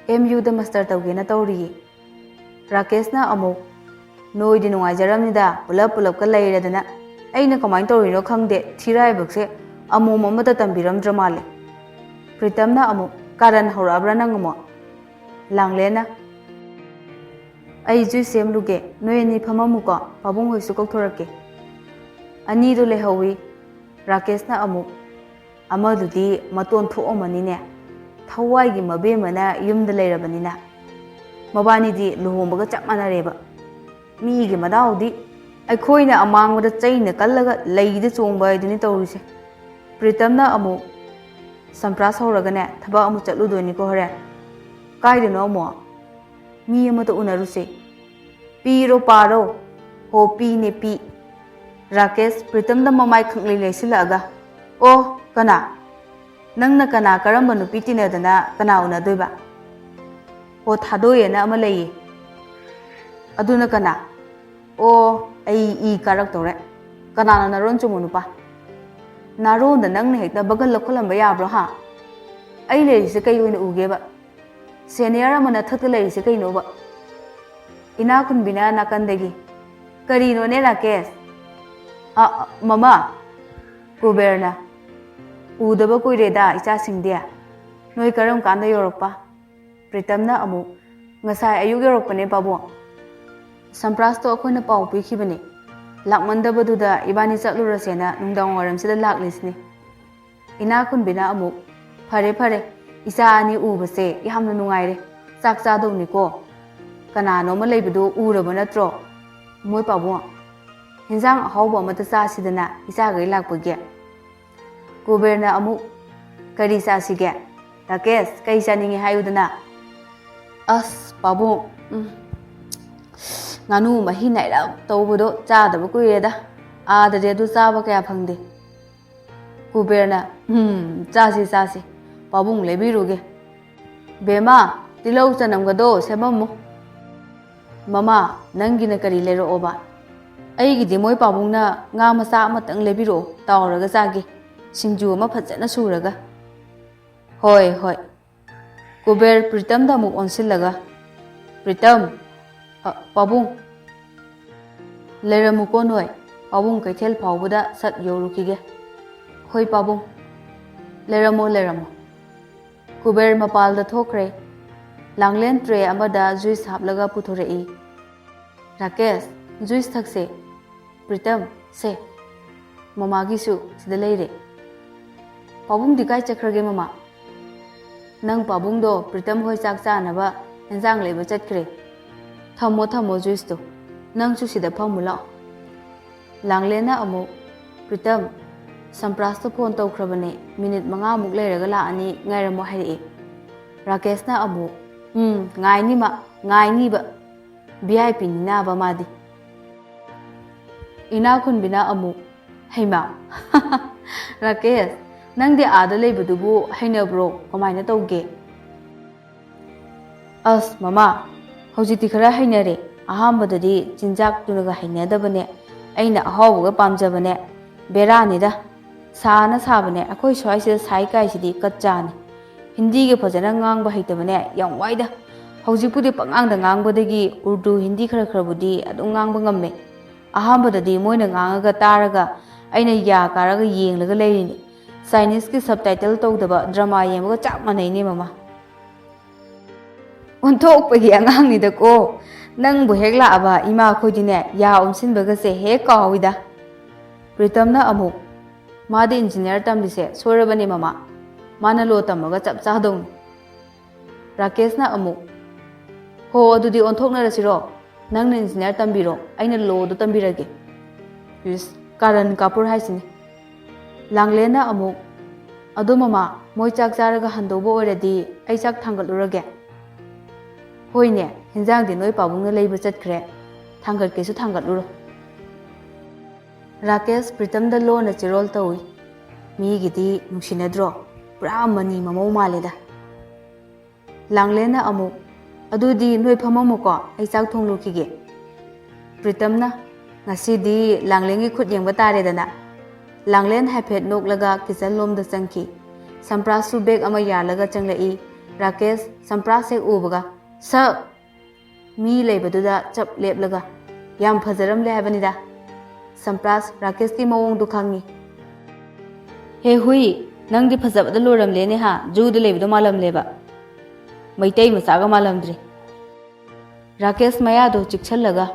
"ꯑꯦꯝ ꯌꯨꯗ master ꯇꯧꯒꯦꯅ ꯇꯧꯔꯤꯌꯦ꯫" ꯔꯥꯀꯦꯁꯅ ꯑꯃꯨꯛ, "ꯅꯣꯏꯗꯤ ꯅꯨꯡꯉꯥꯏꯖꯔꯝꯅꯤꯗ, ꯄꯨꯂꯞ ꯄꯨꯂꯞꯀ ꯂꯩꯔꯗꯅ꯫ ꯑꯩꯅ ꯀꯃꯥꯏꯅ ꯇꯧꯔꯤꯅꯣ ꯈꯪꯗꯦ, ꯊꯤꯔꯥꯏꯕꯛꯁꯦ ꯑꯃꯣꯝ ꯑꯃꯇ ꯇꯝꯕꯤꯔꯝꯗ꯭ꯔ ꯃꯥꯜꯂꯦ꯫" ꯄ꯭ꯔꯤꯇꯝꯅ ꯑꯃꯨꯛ, "ꯀꯥꯔꯟ ꯍꯧꯔꯛꯑꯕ꯭ꯔꯥ ꯅꯪ ꯑꯃꯨꯛ?" ꯂꯥꯡꯂꯦꯟꯅ, "ꯑꯩ juice ꯁꯦꯝꯂꯨꯒꯦ, ꯅꯣꯏ ꯑꯅꯤ ꯐꯝꯃꯝꯃꯨꯀꯣ, ꯄꯥꯕꯨꯡ ꯍꯣꯏꯁꯨ ꯀꯧꯊꯣꯔꯛꯀꯦ꯫" ꯑꯅꯤꯗꯨ ꯂꯩꯍꯧꯋꯤ꯫ ꯔꯥꯀꯦꯁꯅ ꯑꯃꯨꯛ, "ꯑꯃꯗꯨꯗꯤ ꯃꯇꯣꯟ ꯊꯣꯛꯑꯝꯃꯅꯤꯅꯦ, ꯊꯋꯥꯏꯒꯤ ꯃꯕꯦꯝꯃꯅ ꯌꯨꯝꯗ ꯂꯩꯔꯕꯅꯤꯅ꯫ ꯃꯕꯥꯅꯤꯗꯤ ꯂꯨꯍꯣꯡꯕꯒ ꯆꯞ ꯃꯥꯟꯅꯔꯦꯕ꯫ ꯃꯤꯒꯤ ꯃꯗꯥꯎꯗꯤ ꯑꯩꯈꯣꯏꯅ ꯑꯃꯥꯡꯕꯗ ꯆꯩꯅ ꯀꯜꯂꯒ ꯂꯩꯗ ꯆꯣꯡꯕ ꯍꯥꯏꯗꯨꯅꯤ ꯇꯧꯔꯤꯁꯦ꯫" ꯄ꯭ꯔꯤꯇꯝꯅ ꯑꯃꯨꯛ, "ꯁꯝꯄ꯭ꯔꯥꯁ ꯍꯧꯔꯒꯅꯦ ꯊꯕꯛ ꯑꯃꯨꯛ ꯆꯠꯂꯨꯗꯣꯏꯅꯤꯀꯣ ꯍꯣꯔꯦꯟ꯫" "ꯀꯥꯏꯗꯅꯣ ꯑꯃꯨꯛ?" "ꯃꯤ ꯑꯃꯇ ꯎꯅꯔꯨꯁꯦ꯫" "ꯄꯤꯔꯣ ꯄꯥꯔꯣ?" "ꯍꯣ, ꯄꯤꯅꯦ ꯄꯤ꯫" ꯔꯥꯀꯦꯁ ꯄ꯭ꯔꯤꯇꯝꯗ ꯃꯃꯥꯏ ꯈꯪꯂꯩ ꯂꯩꯁꯤꯜꯂꯛꯑꯒ, "ꯑꯣ, ꯀꯅꯥ? ꯅꯪꯅ ꯀꯅꯥ, ꯀꯔꯝꯕ ꯅꯨꯄꯤ ꯇꯤꯟꯅꯗꯅ ꯀꯅꯥ ꯎꯅꯗꯣꯏꯕ?" "ꯑꯣ, ꯊꯥꯗꯣꯏꯑꯅ ꯑꯃ ꯂꯩꯌꯦ꯫" "ꯑꯗꯨꯅ ꯀꯅꯥ?" "ꯑꯣ, ꯑꯩ ꯏ ꯀꯥꯔꯛꯇꯧꯔꯦ꯫ ꯀꯅꯥꯅꯣ ꯅꯔꯣꯟ ꯆꯨꯝꯕ ꯅꯨꯄꯥ?" "ꯅꯥꯔꯣꯟꯗ ꯅꯪꯅ ꯍꯦꯛꯇ ꯕꯒꯜ ꯂꯧꯈꯠꯂꯝꯕ ꯌꯥꯕ꯭ꯔꯣ ꯍꯥ? ꯑꯩ ꯂꯩꯔꯤꯁꯦ ꯀꯩ ꯑꯣꯏꯅ ꯎꯒꯦꯕ? Senior ꯑꯃ ꯅꯊꯛꯇ ꯂꯩꯔꯤꯁꯦ ꯀꯩꯅꯣꯕ?" ꯏꯅꯥꯛ ꯈꯨꯟꯕꯤꯅ ꯅꯥꯀꯟꯗꯒꯤ, "ꯀꯔꯤꯅꯣꯅꯦ ꯔꯥꯀꯦꯁ?" "ꯑ, ꯑ, ꯃꯃꯥ!" ꯀꯨꯕꯦꯔꯅ, "ꯎꯗꯕ ꯀꯨꯏꯔꯦꯗ ꯏꯆꯥꯁꯤꯡꯗꯤ꯫ ꯅꯣꯏ ꯀꯔꯝ ꯀꯥꯟꯗ ꯌꯧꯔꯛꯄ?" ꯄ꯭ꯔꯤꯇꯝꯅ ꯑꯃꯨꯛ, "ꯉꯁꯥꯏ ꯑꯌꯨꯛ ꯌꯧꯔꯛꯄꯅꯦ ꯄꯥꯕꯨꯡ꯫ ꯁꯝꯄ꯭ꯔꯥꯁꯇꯣ ꯑꯩꯈꯣꯏꯅ ꯄꯥꯎ ꯄꯤꯈꯤꯕꯅꯦ꯫ ꯂꯥꯛꯃꯟꯗꯕꯗꯨꯗ ꯏꯕꯥꯅꯤ ꯆꯠꯂꯨꯔꯁꯦꯅ ꯅꯨꯡꯗꯥꯡ ꯋꯥꯏꯔꯝꯁꯤꯗ ꯂꯥꯛꯂꯤꯁꯤꯅꯦ꯫" ꯏꯅꯥꯛ ꯈꯨꯟꯕꯤꯅ ꯑꯃꯨꯛ, "ꯐꯔꯦ, ꯐꯔꯦ, ꯏꯆꯥ ꯑꯅꯤ ꯎꯕꯁꯦ ꯌꯥꯝꯅ ꯅꯨꯡꯉꯥꯏꯔꯦ꯫ ꯆꯥꯛ ꯆꯥꯗꯧꯅꯤꯀꯣ꯫ ꯀꯅꯥꯅꯣꯃ ꯂꯩꯕꯗꯣ ꯎꯔꯕ ꯅꯠꯇ꯭ꯔꯣ, ꯃꯣꯏ ꯄꯥꯕꯨꯡ? ꯍꯦꯟꯖꯥꯡ ꯑꯍꯥꯎꯕ ꯑꯃꯇ ꯆꯥꯁꯤꯗꯅ, ꯏꯆꯥꯈꯩ ꯂꯥꯛꯄꯒꯤ꯫" ꯀꯨꯕꯦꯔꯅ ꯑꯃꯨꯛ, "ꯀꯔꯤ ꯆꯥꯁꯤꯒꯦ? ꯔꯥꯀꯦꯁ, ꯀꯔꯤ ꯆꯥꯅꯤꯡꯉꯤ ꯍꯥꯏꯌꯨꯗꯅ?" "ꯑꯁ, ꯄꯥꯕꯨꯡ, ꯎꯝ, ꯉꯥꯅꯨ ꯃꯍꯤ ꯅꯥꯏꯔꯞ ꯇꯧꯕꯗꯣ ꯆꯥꯗꯕ ꯀꯨꯏꯔꯦꯗ꯫ ꯑꯥꯗꯗꯤ ꯑꯗꯨ ꯆꯥꯕ ꯀꯌꯥ ꯐꯪꯗꯦ꯫" ꯀꯨꯕꯦꯔꯅ, "ꯎꯝ, ꯆꯥꯁꯤ, ꯆꯥꯁꯤ꯫ ꯄꯥꯕꯨꯡ ꯂꯩꯕꯤꯔꯨꯒꯦ꯫ ꯕꯦꯝꯃ, ꯇꯤꯜꯍꯧ ꯆꯅꯝꯒꯗꯣ ꯁꯦꯝꯃꯝꯃꯨ꯫" "ꯃꯃꯥ, ꯅꯪꯒꯤꯅ ꯀꯔꯤ ꯂꯩꯔꯛꯑꯣꯕ?" "ꯑꯩꯒꯤꯗꯤ ꯃꯣꯏ ꯄꯥꯕꯨꯡꯅ ꯉꯥ ꯃꯆꯥ ꯑꯃꯇꯪ ꯂꯩꯕꯤꯔꯛꯑꯣ, ꯇꯥꯎꯔꯒ ꯆꯥꯒꯦ, ꯁꯤꯡꯖꯨ ꯑꯃ ꯐꯖꯅ ꯁꯨꯔꯒ"꯫ "ꯍꯣꯏ, ꯍꯣꯏ"꯫ ꯀꯨꯕꯦꯔ ꯄ꯭ꯔꯤꯇꯝꯗ ꯑꯃꯨꯛ ꯑꯣꯟꯁꯤꯜꯂꯒ, "ꯄ꯭ꯔꯤꯇꯝ, ꯑ, ꯄꯥꯕꯨꯡ, ꯂꯩꯔꯝꯃꯨꯀꯣ ꯅꯣꯏ, ꯄꯥꯕꯨꯡ ꯀꯩꯊꯦꯜ ꯐꯥꯎꯕꯗ ꯁꯠ ꯌꯧꯔꯨꯈꯤꯒꯦ"꯫ "ꯍꯣꯏ ꯄꯥꯕꯨꯡ"꯫ "ꯂꯩꯔꯝꯃꯣ, ꯂꯩꯔꯝꯃꯣ"꯫ ꯀꯨꯕꯦꯔ ꯃꯄꯥꯜꯗ ꯊꯣꯛꯈ꯭ꯔꯦ꯫ ꯂꯥꯡꯂꯦꯟ ꯇ꯭ꯔꯦ ꯑꯃꯗ ꯖꯨꯏꯁ ꯍꯥꯞꯂꯒ ꯄꯨꯊꯣꯔꯛꯏ꯫ "ꯔꯥꯀꯦꯁ, ꯖꯨꯏꯁ ꯊꯛꯁꯦ"꯫ "ꯄ꯭ꯔꯤꯇꯝ, ꯁꯦ, ꯃꯃꯥꯒꯤꯁꯨ ꯁꯤꯗ ꯂꯩꯔꯦ"꯫ "ꯄꯥꯕꯨꯡꯗꯤ ꯀꯥꯏ ꯆꯠꯈ꯭ꯔꯒꯦ ꯃꯃꯥ?" "ꯅꯪ ꯄꯥꯕꯨꯡꯗꯣ ꯄ꯭ꯔꯤꯇꯝ ꯍꯣꯏ ꯆꯥꯛ ꯆꯥꯅꯕ ꯍꯦꯟꯖꯥꯡ ꯂꯩꯕ ꯆꯠꯈ꯭ꯔꯦ꯫ ꯊꯝꯃꯣ, ꯊꯝꯃꯣ ꯖꯨꯏꯁꯇꯣ꯫ ꯅꯪꯁꯨ ꯁꯤꯗ ꯐꯝꯃꯨ ꯂꯥꯛꯑꯣ"꯫ ꯂꯥꯡꯂꯦꯟꯅ ꯑꯃꯨꯛ, "ꯄ꯭ꯔꯤꯇꯝ, ꯁꯝꯄ꯭ꯔꯥꯁꯇ ꯐꯣꯟ ꯇꯧꯈ꯭ꯔꯕꯅꯦ, ꯃꯤꯅꯤꯠ ꯃꯉꯥꯃꯨꯛ ꯂꯩꯔꯒ ꯂꯥꯛꯑꯅꯤ, ꯉꯥꯏꯔꯝꯃꯣ" ꯍꯥꯏꯔꯛꯑꯦ꯫ ꯔꯥꯀꯦꯁꯅ ꯑꯃꯨꯛ, "ꯎꯝ, ꯉꯥꯏꯅꯤ ꯃꯥ, ꯉꯥꯏꯅꯤꯕ꯫ ꯚꯤ ꯑꯥꯏ ꯄꯤꯅꯤꯅꯕ ꯃꯥꯗꯤ"꯫ ꯏꯅꯥ ꯈꯨꯟꯕꯤꯅ ꯑꯃꯨꯛ, "ꯍꯩꯃꯥ, ꯔꯥꯀꯦꯁ, ꯅꯪꯗꯤ ꯑꯥꯗ ꯂꯩꯕꯗꯨꯕꯨ ꯍꯩꯅꯕ꯭ꯔꯣ? ꯀꯃꯥꯏꯅ ꯇꯧꯒꯦ?" "ꯑꯁ ꯃꯃꯥ, ꯍꯧꯖꯤꯛꯇꯤ ꯈꯔ ꯍꯩꯅꯔꯦ꯫ ꯑꯍꯥꯟꯕꯗꯗꯤ ꯆꯤꯟꯖꯥꯛꯇꯨꯅꯒ ꯍꯩꯅꯗꯕꯅꯦ, ꯑꯩꯅ ꯑꯍꯥꯎꯕꯒ ꯄꯥꯝꯖꯕꯅꯦ꯫ ꯕꯦꯔꯥꯅꯤꯗ꯫ ꯁꯥꯅ ꯁꯥꯕꯅꯦ, ꯑꯩꯈꯣꯏ ꯁ꯭ꯋꯥꯏꯁꯤꯗ ꯁꯥꯏ ꯀꯥꯏꯁꯤꯗꯤ ꯀꯠꯆꯥꯅꯤ꯫ ꯍꯤꯟꯗꯤꯒ ꯐꯖꯅ ꯉꯥꯡꯕ ꯍꯩꯇꯕꯅꯦ, ꯌꯥꯝ ꯋꯥꯏꯗ꯫ ꯍꯧꯖꯤꯛꯄꯨꯗꯤ ꯄꯉꯥꯡꯗ ꯉꯥꯡꯕꯗꯒꯤ ꯎꯔꯗꯨ, ꯍꯤꯟꯗꯤ ꯈꯔ ꯈꯔꯕꯨꯗꯤ ꯑꯗꯨꯝ ꯉꯥꯡꯕ ꯉꯝꯃꯦ꯫ ꯑꯍꯥꯟꯕꯗꯗꯤ ꯃꯣꯏꯅ ꯉꯥꯡꯉꯒ ꯇꯥꯔꯒ ꯑꯩꯅ ꯌꯥ ꯀꯥꯔꯒ ꯌꯦꯡꯂꯒ ꯂꯩꯔꯤꯅꯤ꯫ ꯆꯥꯏꯅꯤꯁꯀꯤ ꯁꯕꯇꯥꯏꯇꯜ ꯇꯧꯗꯕ ꯗ꯭ꯔꯃꯥ ꯌꯦꯡꯕꯒ ꯆꯞ ꯃꯥꯟꯅꯩꯅꯦ ꯃꯃꯥ"꯫ "ꯑꯣꯟꯊꯣꯛꯄꯒꯤ ꯑꯉꯥꯡꯅꯤꯗꯀꯣ꯫ ꯅꯪꯕꯨ ꯍꯦꯛ ꯂꯥꯛꯑꯕ ꯏꯃꯥ ꯑꯩꯈꯣꯏꯗꯤꯅꯦ, ꯌꯥ ꯎꯝꯁꯤꯟꯕꯒꯁꯦ ꯍꯦꯛ ꯀꯥꯎꯏꯗ"꯫ ꯄ꯭ꯔꯤꯇꯝꯅ ꯑꯃꯨꯛ, "ꯃꯥꯗꯤ ꯏꯟꯖꯤꯅꯤꯌꯥꯔ ꯇꯝꯕꯤꯁꯦ ꯁꯣꯏꯔꯕꯅꯦ ꯃꯃꯥ꯫ ꯃꯥꯅ ꯂꯣ ꯇꯝꯃꯒ ꯆꯞ ꯆꯥꯗꯧꯅꯤ"꯫ ꯔꯥꯀꯦꯁꯅ ꯑꯃꯨꯛ, "ꯍꯣ, ꯑꯗꯨꯗꯤ ꯑꯣꯟꯊꯣꯛꯅꯔꯁꯤꯔꯣ? ꯅꯪꯅ ꯏꯟꯖꯤꯅꯤꯌꯥꯔ ꯇꯝꯕꯤꯔꯣ, ꯑꯩꯅ ꯂꯣꯗꯣ ꯇꯝꯕꯤꯔꯒꯦ"꯫ ꯏꯁ, ꯀꯥꯔꯟ ꯀꯥꯄꯨꯔ ꯍꯥꯏꯁꯤꯅꯤ꯫ ꯂꯥꯡꯂꯦꯟꯅ ꯑꯃꯨꯛ, "ꯑꯗꯣ ꯃꯃꯥ, ꯃꯣꯏ ꯆꯥꯛ ꯆꯥꯔꯒ ꯍꯟꯗꯧꯕ ꯑꯣꯏꯔꯗꯤ ꯑꯩ ꯆꯥꯛ ꯊꯥꯡꯒꯠꯂꯨꯔꯒꯦ"꯫ "ꯍꯣꯏꯅꯦ, ꯍꯦꯟꯖꯥꯡꯗꯤ ꯅꯣꯏ ꯄꯥꯕꯨꯡꯅ ꯂꯩꯕ ꯆꯠꯈ꯭ꯔꯦ, ꯊꯥꯡꯒꯠꯀꯦꯁꯨ ꯊꯥꯡꯒꯠꯂꯨꯔꯣ"꯫ ꯔꯥꯀꯦꯁ ꯄ꯭ꯔꯤꯇꯝꯗ ꯂꯣꯟꯅ ꯆꯤꯔꯣꯜ ꯇꯧꯏ꯫ ꯃꯤꯒꯤꯗꯤ ꯅꯨꯡꯁꯤꯅꯗ꯭ꯔꯣ? ꯄꯨꯔꯥ ꯃꯅꯤ ꯃꯃꯧ ꯃꯥꯜꯂꯦꯗ꯫ ꯂꯥꯡꯂꯦꯟꯅ ꯑꯃꯨꯛ, "ꯑꯗꯨꯗꯤ ꯅꯣꯏ ꯐꯝꯃꯝꯃꯨꯀꯣ, ꯑꯩ ꯆꯥꯛ ꯊꯣꯡꯂꯨꯈꯤꯒꯦ"꯫ ꯄ꯭ꯔꯤꯇꯝꯅ, "ꯉꯁꯤꯗꯤ ꯂꯥꯡꯂꯦꯟꯒꯤ ꯈꯨꯠ ꯌꯦꯡꯕ ꯇꯥꯔꯦꯗꯅ"꯫ ꯂꯥꯡꯂꯦꯟ ꯍꯥꯏꯐꯦꯠ ꯅꯣꯛꯂꯒ ꯀꯤꯆꯟ ꯂꯣꯝꯗ ꯆꯪꯈꯤ꯫ ꯁꯝꯄ꯭ꯔꯥꯁꯁꯨ ꯕꯦꯒ ꯑꯃ ꯌꯥꯜꯂꯒ ꯆꯪꯂꯛꯏ꯫ ꯔꯥꯀꯦꯁ ꯁꯝꯄ꯭ꯔꯥꯁ ꯍꯦꯛ ꯎꯕꯒ "ꯁꯛ!" ꯃꯤ ꯂꯩꯕꯗꯨꯗ ꯆꯞ ꯂꯦꯞꯂꯒ "ꯌꯥꯝ ꯐꯖꯔꯝꯂꯦ ꯍꯥꯏꯕꯅꯤꯗ"꯫ ꯁꯝꯄ꯭ꯔꯥꯁ ꯔꯥꯀꯦꯁꯀꯤ ꯃꯑꯣꯡꯗꯨ ꯈꯪꯉꯤ꯫ "ꯍꯦ ꯍꯨꯏ, ꯅꯪꯗꯤ ꯐꯖꯕꯗ ꯂꯣꯏꯔꯝꯂꯦꯅꯦ ꯍꯥ, ꯖꯨꯗ ꯂꯩꯕꯗꯣ ꯃꯥꯜꯂꯝꯂꯦꯕ꯫ ꯃꯩꯇꯩ ꯃꯆꯥꯒ ꯃꯥꯜꯂꯝꯗ꯭ꯔꯦ"꯫ ꯔꯥꯀꯦꯁ ꯃꯌꯥꯗꯣ ꯆꯤꯛꯁꯜꯂꯒ,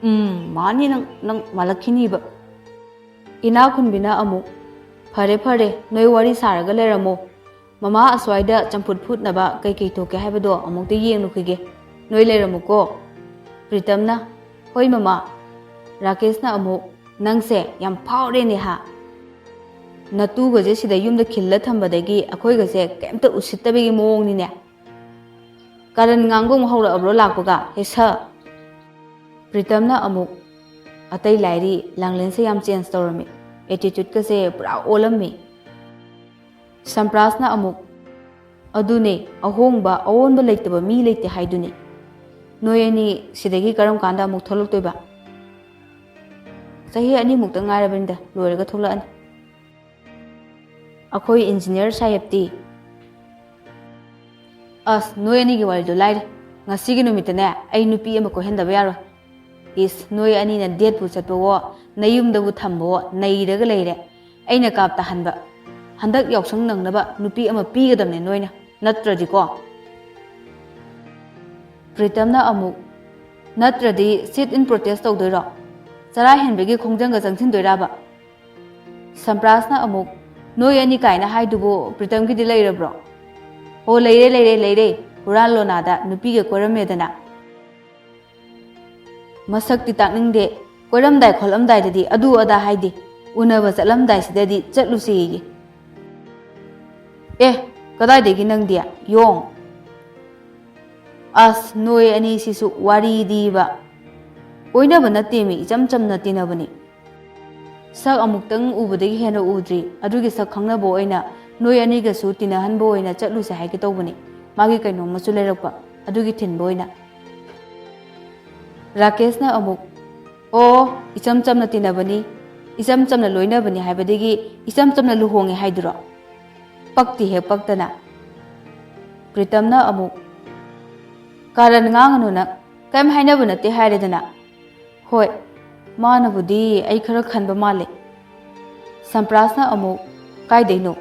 "ꯎꯝ, ꯃꯥꯅꯤ ꯅꯪ, ꯅꯪ ꯃꯥꯜꯂꯛꯈꯤꯅꯤꯕ"꯫ ꯏꯅꯥꯛ ꯈꯨꯟꯕꯤꯅ ꯑꯃꯨꯛ, "ꯐꯔꯦ ꯐꯔꯦ, ꯅꯣꯏ ꯋꯥꯔꯤ ꯁꯥꯔꯒ ꯂꯩꯔꯝꯃꯣ꯫ ꯃꯃꯥ ꯑꯁ꯭ꯋꯥꯏꯗ ꯆꯝꯐꯨꯠ ꯐꯨꯠꯅꯕ ꯀꯩꯀꯩ ꯊꯣꯛꯀꯦ ꯍꯥꯏꯕꯗꯣ ꯑꯃꯨꯛꯇ ꯌꯦꯡꯂꯨꯈꯤꯒꯦ꯫ ꯅꯣꯏ ꯂꯩꯔꯝꯃꯨꯀꯣ"꯫ ꯄ꯭ꯔꯤꯇꯝꯅ, "ꯍꯣꯏ ꯃꯃꯥ"꯫ ꯔꯥꯀꯦꯁꯅ ꯑꯃꯨꯛ, "ꯅꯪꯁꯦ ꯌꯥꯝ ꯐꯥꯎꯔꯦꯅꯦ ꯍꯥ꯫ ꯅꯇꯨꯒꯁꯦ ꯁꯤꯗ ꯌꯨꯝꯗ ꯈꯤꯜꯂ ꯊꯝꯕꯗꯒꯤ ꯑꯩꯈꯣꯏꯒꯁꯦ ꯀꯩꯝꯇ ꯎꯁꯤꯠꯇꯕꯒꯤ ꯃꯑꯣꯡꯅꯤꯅꯦ꯫ ꯀꯥꯔꯟ ꯉꯥꯡꯕ ꯑꯃꯨꯛ ꯍꯧꯔꯛꯑꯕ꯭ꯔꯣ ꯂꯥꯛꯄꯒ? ꯍꯦ ꯁꯛ!" ꯄ꯭ꯔꯤꯇꯝꯅ ꯑꯃꯨꯛ, "ꯑꯇꯩ ꯂꯥꯏꯔꯤ, ꯂꯥꯡꯂꯦꯟꯁꯦ ꯌꯥꯝ ꯆꯦꯟꯖ ꯇꯧꯔꯝꯃꯤ꯫ ꯑꯦꯇꯤꯇ꯭ꯌꯨꯠꯀꯁꯦ ꯄꯨꯔꯥ ꯑꯣꯜꯂꯝꯃꯤ"꯫ ꯁꯝꯄ꯭ꯔꯥꯁꯅ ꯑꯃꯨꯛ, "ꯑꯗꯨꯅꯦ, ꯑꯍꯣꯡꯕ, ꯑꯑꯣꯟꯕ ꯂꯩꯇꯕ ꯃꯤ ꯂꯩꯇꯦ ꯍꯥꯏꯗꯨꯅꯤ꯫ ꯅꯣꯏ ꯑꯅꯤ ꯁꯤꯗꯒꯤ ꯀꯔꯝ ꯀꯥꯟꯗ ꯑꯃꯨꯛ ꯊꯣꯛꯂꯛꯇꯣꯏꯕ?" "ꯆꯍꯤ ꯑꯅꯤꯃꯨꯛꯇ ꯉꯥꯏꯔꯕꯅꯤꯗ, ꯂꯣꯏꯔꯒ ꯊꯣꯛꯂꯛꯑꯅꯤ"꯫ "ꯑꯩꯈꯣꯏ ꯏꯟꯖꯤꯅꯤꯌꯔ ꯁꯥꯍꯦꯕꯇꯤ?" "ꯑꯁ, ꯅꯣꯏ ꯑꯅꯤꯒꯤ ꯋꯥꯔꯤꯗꯣ ꯂꯥꯏꯔꯤ꯫ ꯉꯁꯤꯒꯤ ꯅꯨꯃꯤꯠꯇꯅꯦ, ꯑꯩ ꯅꯨꯄꯤ ꯑꯃ ꯀꯣꯏꯍꯟꯗꯕ ꯌꯥꯔꯣꯏ꯫ ꯏꯁ, ꯅꯣꯏ ꯑꯅꯤꯅ ꯗꯦꯠꯄꯨ ꯆꯠꯄꯋꯣ, ꯅꯌꯨꯝꯗꯕꯨ ꯊꯝꯕꯋꯣ, ꯅꯩꯔꯒ ꯂꯩꯔꯦ꯫ ꯑꯩꯅ ꯀꯥꯞ ꯇꯥꯍꯟꯕ꯫ ꯍꯟꯗꯛ ꯌꯥꯎꯁꯪ ꯅꯪꯅꯕ ꯅꯨꯄꯤ ꯑꯃ ꯄꯤꯒꯗꯕꯅꯦ ꯅꯣꯏꯅ, ꯅꯠꯇ꯭ꯔꯗꯤꯀꯣ"꯫ ꯄ꯭ꯔꯤꯇꯝꯅ ꯑꯃꯨꯛ, "ꯅꯠꯇ꯭ꯔꯗꯤ sit in protest ꯇꯧꯗꯣꯏꯔꯣ? ꯆꯔꯥ ꯍꯦꯟꯕꯒꯤ ꯈꯣꯡꯖꯪꯒ ꯆꯪꯁꯤꯟꯗꯣꯏꯔꯕ?" ꯁꯝꯄ꯭ꯔꯥꯁꯅ ꯑꯃꯨꯛ, "ꯅꯣꯏ ꯑꯅꯤ ꯀꯥꯏꯅ ꯍꯥꯏꯗꯨꯕꯨ ꯄ꯭ꯔꯤꯇꯝꯒꯤꯗꯤ ꯂꯩꯔꯕ꯭ꯔꯣ?" "ꯑꯣ, ꯂꯩꯔꯦ, ꯂꯩꯔꯦ, ꯂꯩꯔꯦ꯫ ꯍꯨꯔꯥꯟ ꯂꯣꯅꯥꯗ ꯅꯨꯄꯤꯒ ꯀꯣꯏꯔꯝꯃꯦꯗꯅ"꯫ "ꯃꯁꯛꯇꯤ ꯇꯥꯛꯅꯤꯡꯗꯦ꯫ ꯀꯣꯏꯔꯝꯗꯥꯏ ꯈꯣꯠꯂꯝꯗꯥꯏꯗꯗꯤ ꯑꯗꯨ ꯑꯗꯥ ꯍꯥꯏꯗꯦ꯫ ꯎꯅꯕ ꯆꯠꯂꯝꯗꯥꯏꯁꯤꯗꯗꯤ ꯆꯠꯂꯨꯁꯦꯌꯦ꯫ ꯑꯦ, ꯀꯗꯥꯏꯗꯒꯤ ꯅꯪꯗꯤ? ꯌꯣꯡ!" "ꯑꯁ, ꯅꯣꯏ ꯑꯅꯤꯁꯤꯁꯨ ꯋꯥꯔꯤꯗꯤꯕ꯫ ꯀꯣꯏꯅꯕ ꯅꯠꯇꯦꯃꯤ, ꯏꯆꯝ ꯆꯝꯅ ꯇꯤꯟꯅꯕꯅꯤ꯫ ꯁꯛ ꯑꯃꯨꯛꯇꯪ ꯎꯕꯗꯒꯤ ꯍꯦꯟꯅ ꯎꯗ꯭ꯔꯤ꯫ ꯑꯗꯨꯒꯤ ꯁꯛ ꯈꯪꯅꯕ ꯑꯣꯏꯅ ꯅꯣꯏ ꯑꯅꯤꯒꯁꯨ ꯇꯤꯟꯅꯍꯟꯕ ꯑꯣꯏꯅ ꯆꯠꯂꯨꯁꯦ ꯍꯥꯏꯒꯦ ꯇꯧꯕꯅꯤ꯫ ꯃꯥꯒꯤ ꯀꯩꯅꯣꯝꯃꯁꯨ ꯂꯩꯔꯛꯄ, ꯑꯗꯨꯒꯤ ꯊꯤꯟꯕ ꯑꯣꯏꯅ"꯫ ꯔꯥꯀꯦꯁꯅ ꯑꯃꯨꯛ, ꯑꯣ, ꯏꯆꯝ ꯆꯝꯅ ꯇꯤꯟꯅꯕꯅꯤ, ꯏꯆꯝ ꯆꯝꯅ ꯂꯣꯏꯅꯕꯅꯤ ꯍꯥꯏꯕꯗꯒꯤ ꯏꯆꯝ ꯆꯝꯅ ꯂꯨꯍꯣꯡꯉꯦ ꯍꯥꯏꯗꯨꯔꯣ? ꯄꯛꯇꯤ ꯍꯦꯛ ꯄꯛꯇꯅ꯫ ꯄ꯭ꯔꯤꯇꯝꯅ ꯑꯃꯨꯛ, "ꯀꯥꯔꯟ ꯉꯥꯡꯒꯅꯨ ꯅꯪ, ꯀꯔꯤꯝ ꯍꯥꯏꯅꯕ ꯅꯠꯇꯦ ꯍꯥꯏꯔꯦꯗꯅ꯫" "ꯍꯣꯏ, ꯃꯥꯅꯕꯨꯗꯤ ꯑꯩ ꯈꯔ ꯈꯟꯕ ꯃꯥꯜꯂꯦ꯫" ꯁꯝꯄ꯭ꯔꯥꯁꯅ ꯑꯃꯨꯛ, "ꯀꯥꯏꯗꯩꯅꯣ?"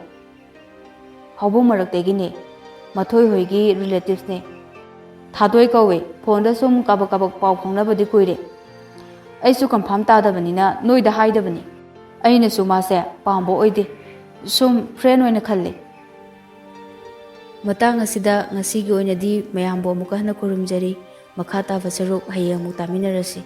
"ꯍꯧꯕ ꯃꯔꯛꯇꯒꯤꯅꯦ, ꯃꯊꯣꯏ ꯍꯣꯏꯒꯤ ꯔꯤꯂꯦꯇꯤꯚꯁꯅꯦ꯫" "ꯊꯥꯗꯣꯏ ꯀꯧꯋꯦ, ꯐꯣꯟꯗ ꯁꯨꯝ ꯀꯥꯕꯛ ꯀꯥꯕꯛ ꯄꯥꯎ ꯐꯥꯎꯅꯕꯗꯤ ꯀꯨꯏꯔꯦ꯫" "ꯑꯩꯁꯨ ꯀꯟꯐꯥꯔꯝ ꯇꯥꯗꯕꯅꯤꯅ ꯅꯣꯏꯗ ꯍꯥꯏꯗꯕꯅꯤ꯫ ꯑꯩꯅꯁꯨ ꯃꯥꯁꯦ ꯄꯥꯝꯕ ꯑꯣꯏꯗꯦ, ꯁꯨꯝ ꯐ꯭ꯔꯦꯟ ꯑꯣꯏꯅ ꯈꯜꯂꯦ꯫" ꯃꯇꯥꯡ ꯑꯁꯤꯗ ꯉꯁꯤꯒꯤ ꯑꯣꯏꯅꯗꯤ ꯃꯌꯥꯝꯕꯨ ꯑꯃꯨꯛꯀ ꯍꯟꯅ ꯈꯨꯔꯨꯝꯖꯔꯤ꯫ ꯃꯈꯥ ꯇꯥꯕ ꯁꯔꯨꯛ ꯍꯌꯦꯡ ꯑꯃꯨꯛ ꯇꯥꯃꯤꯟꯅꯔꯁꯤ꯫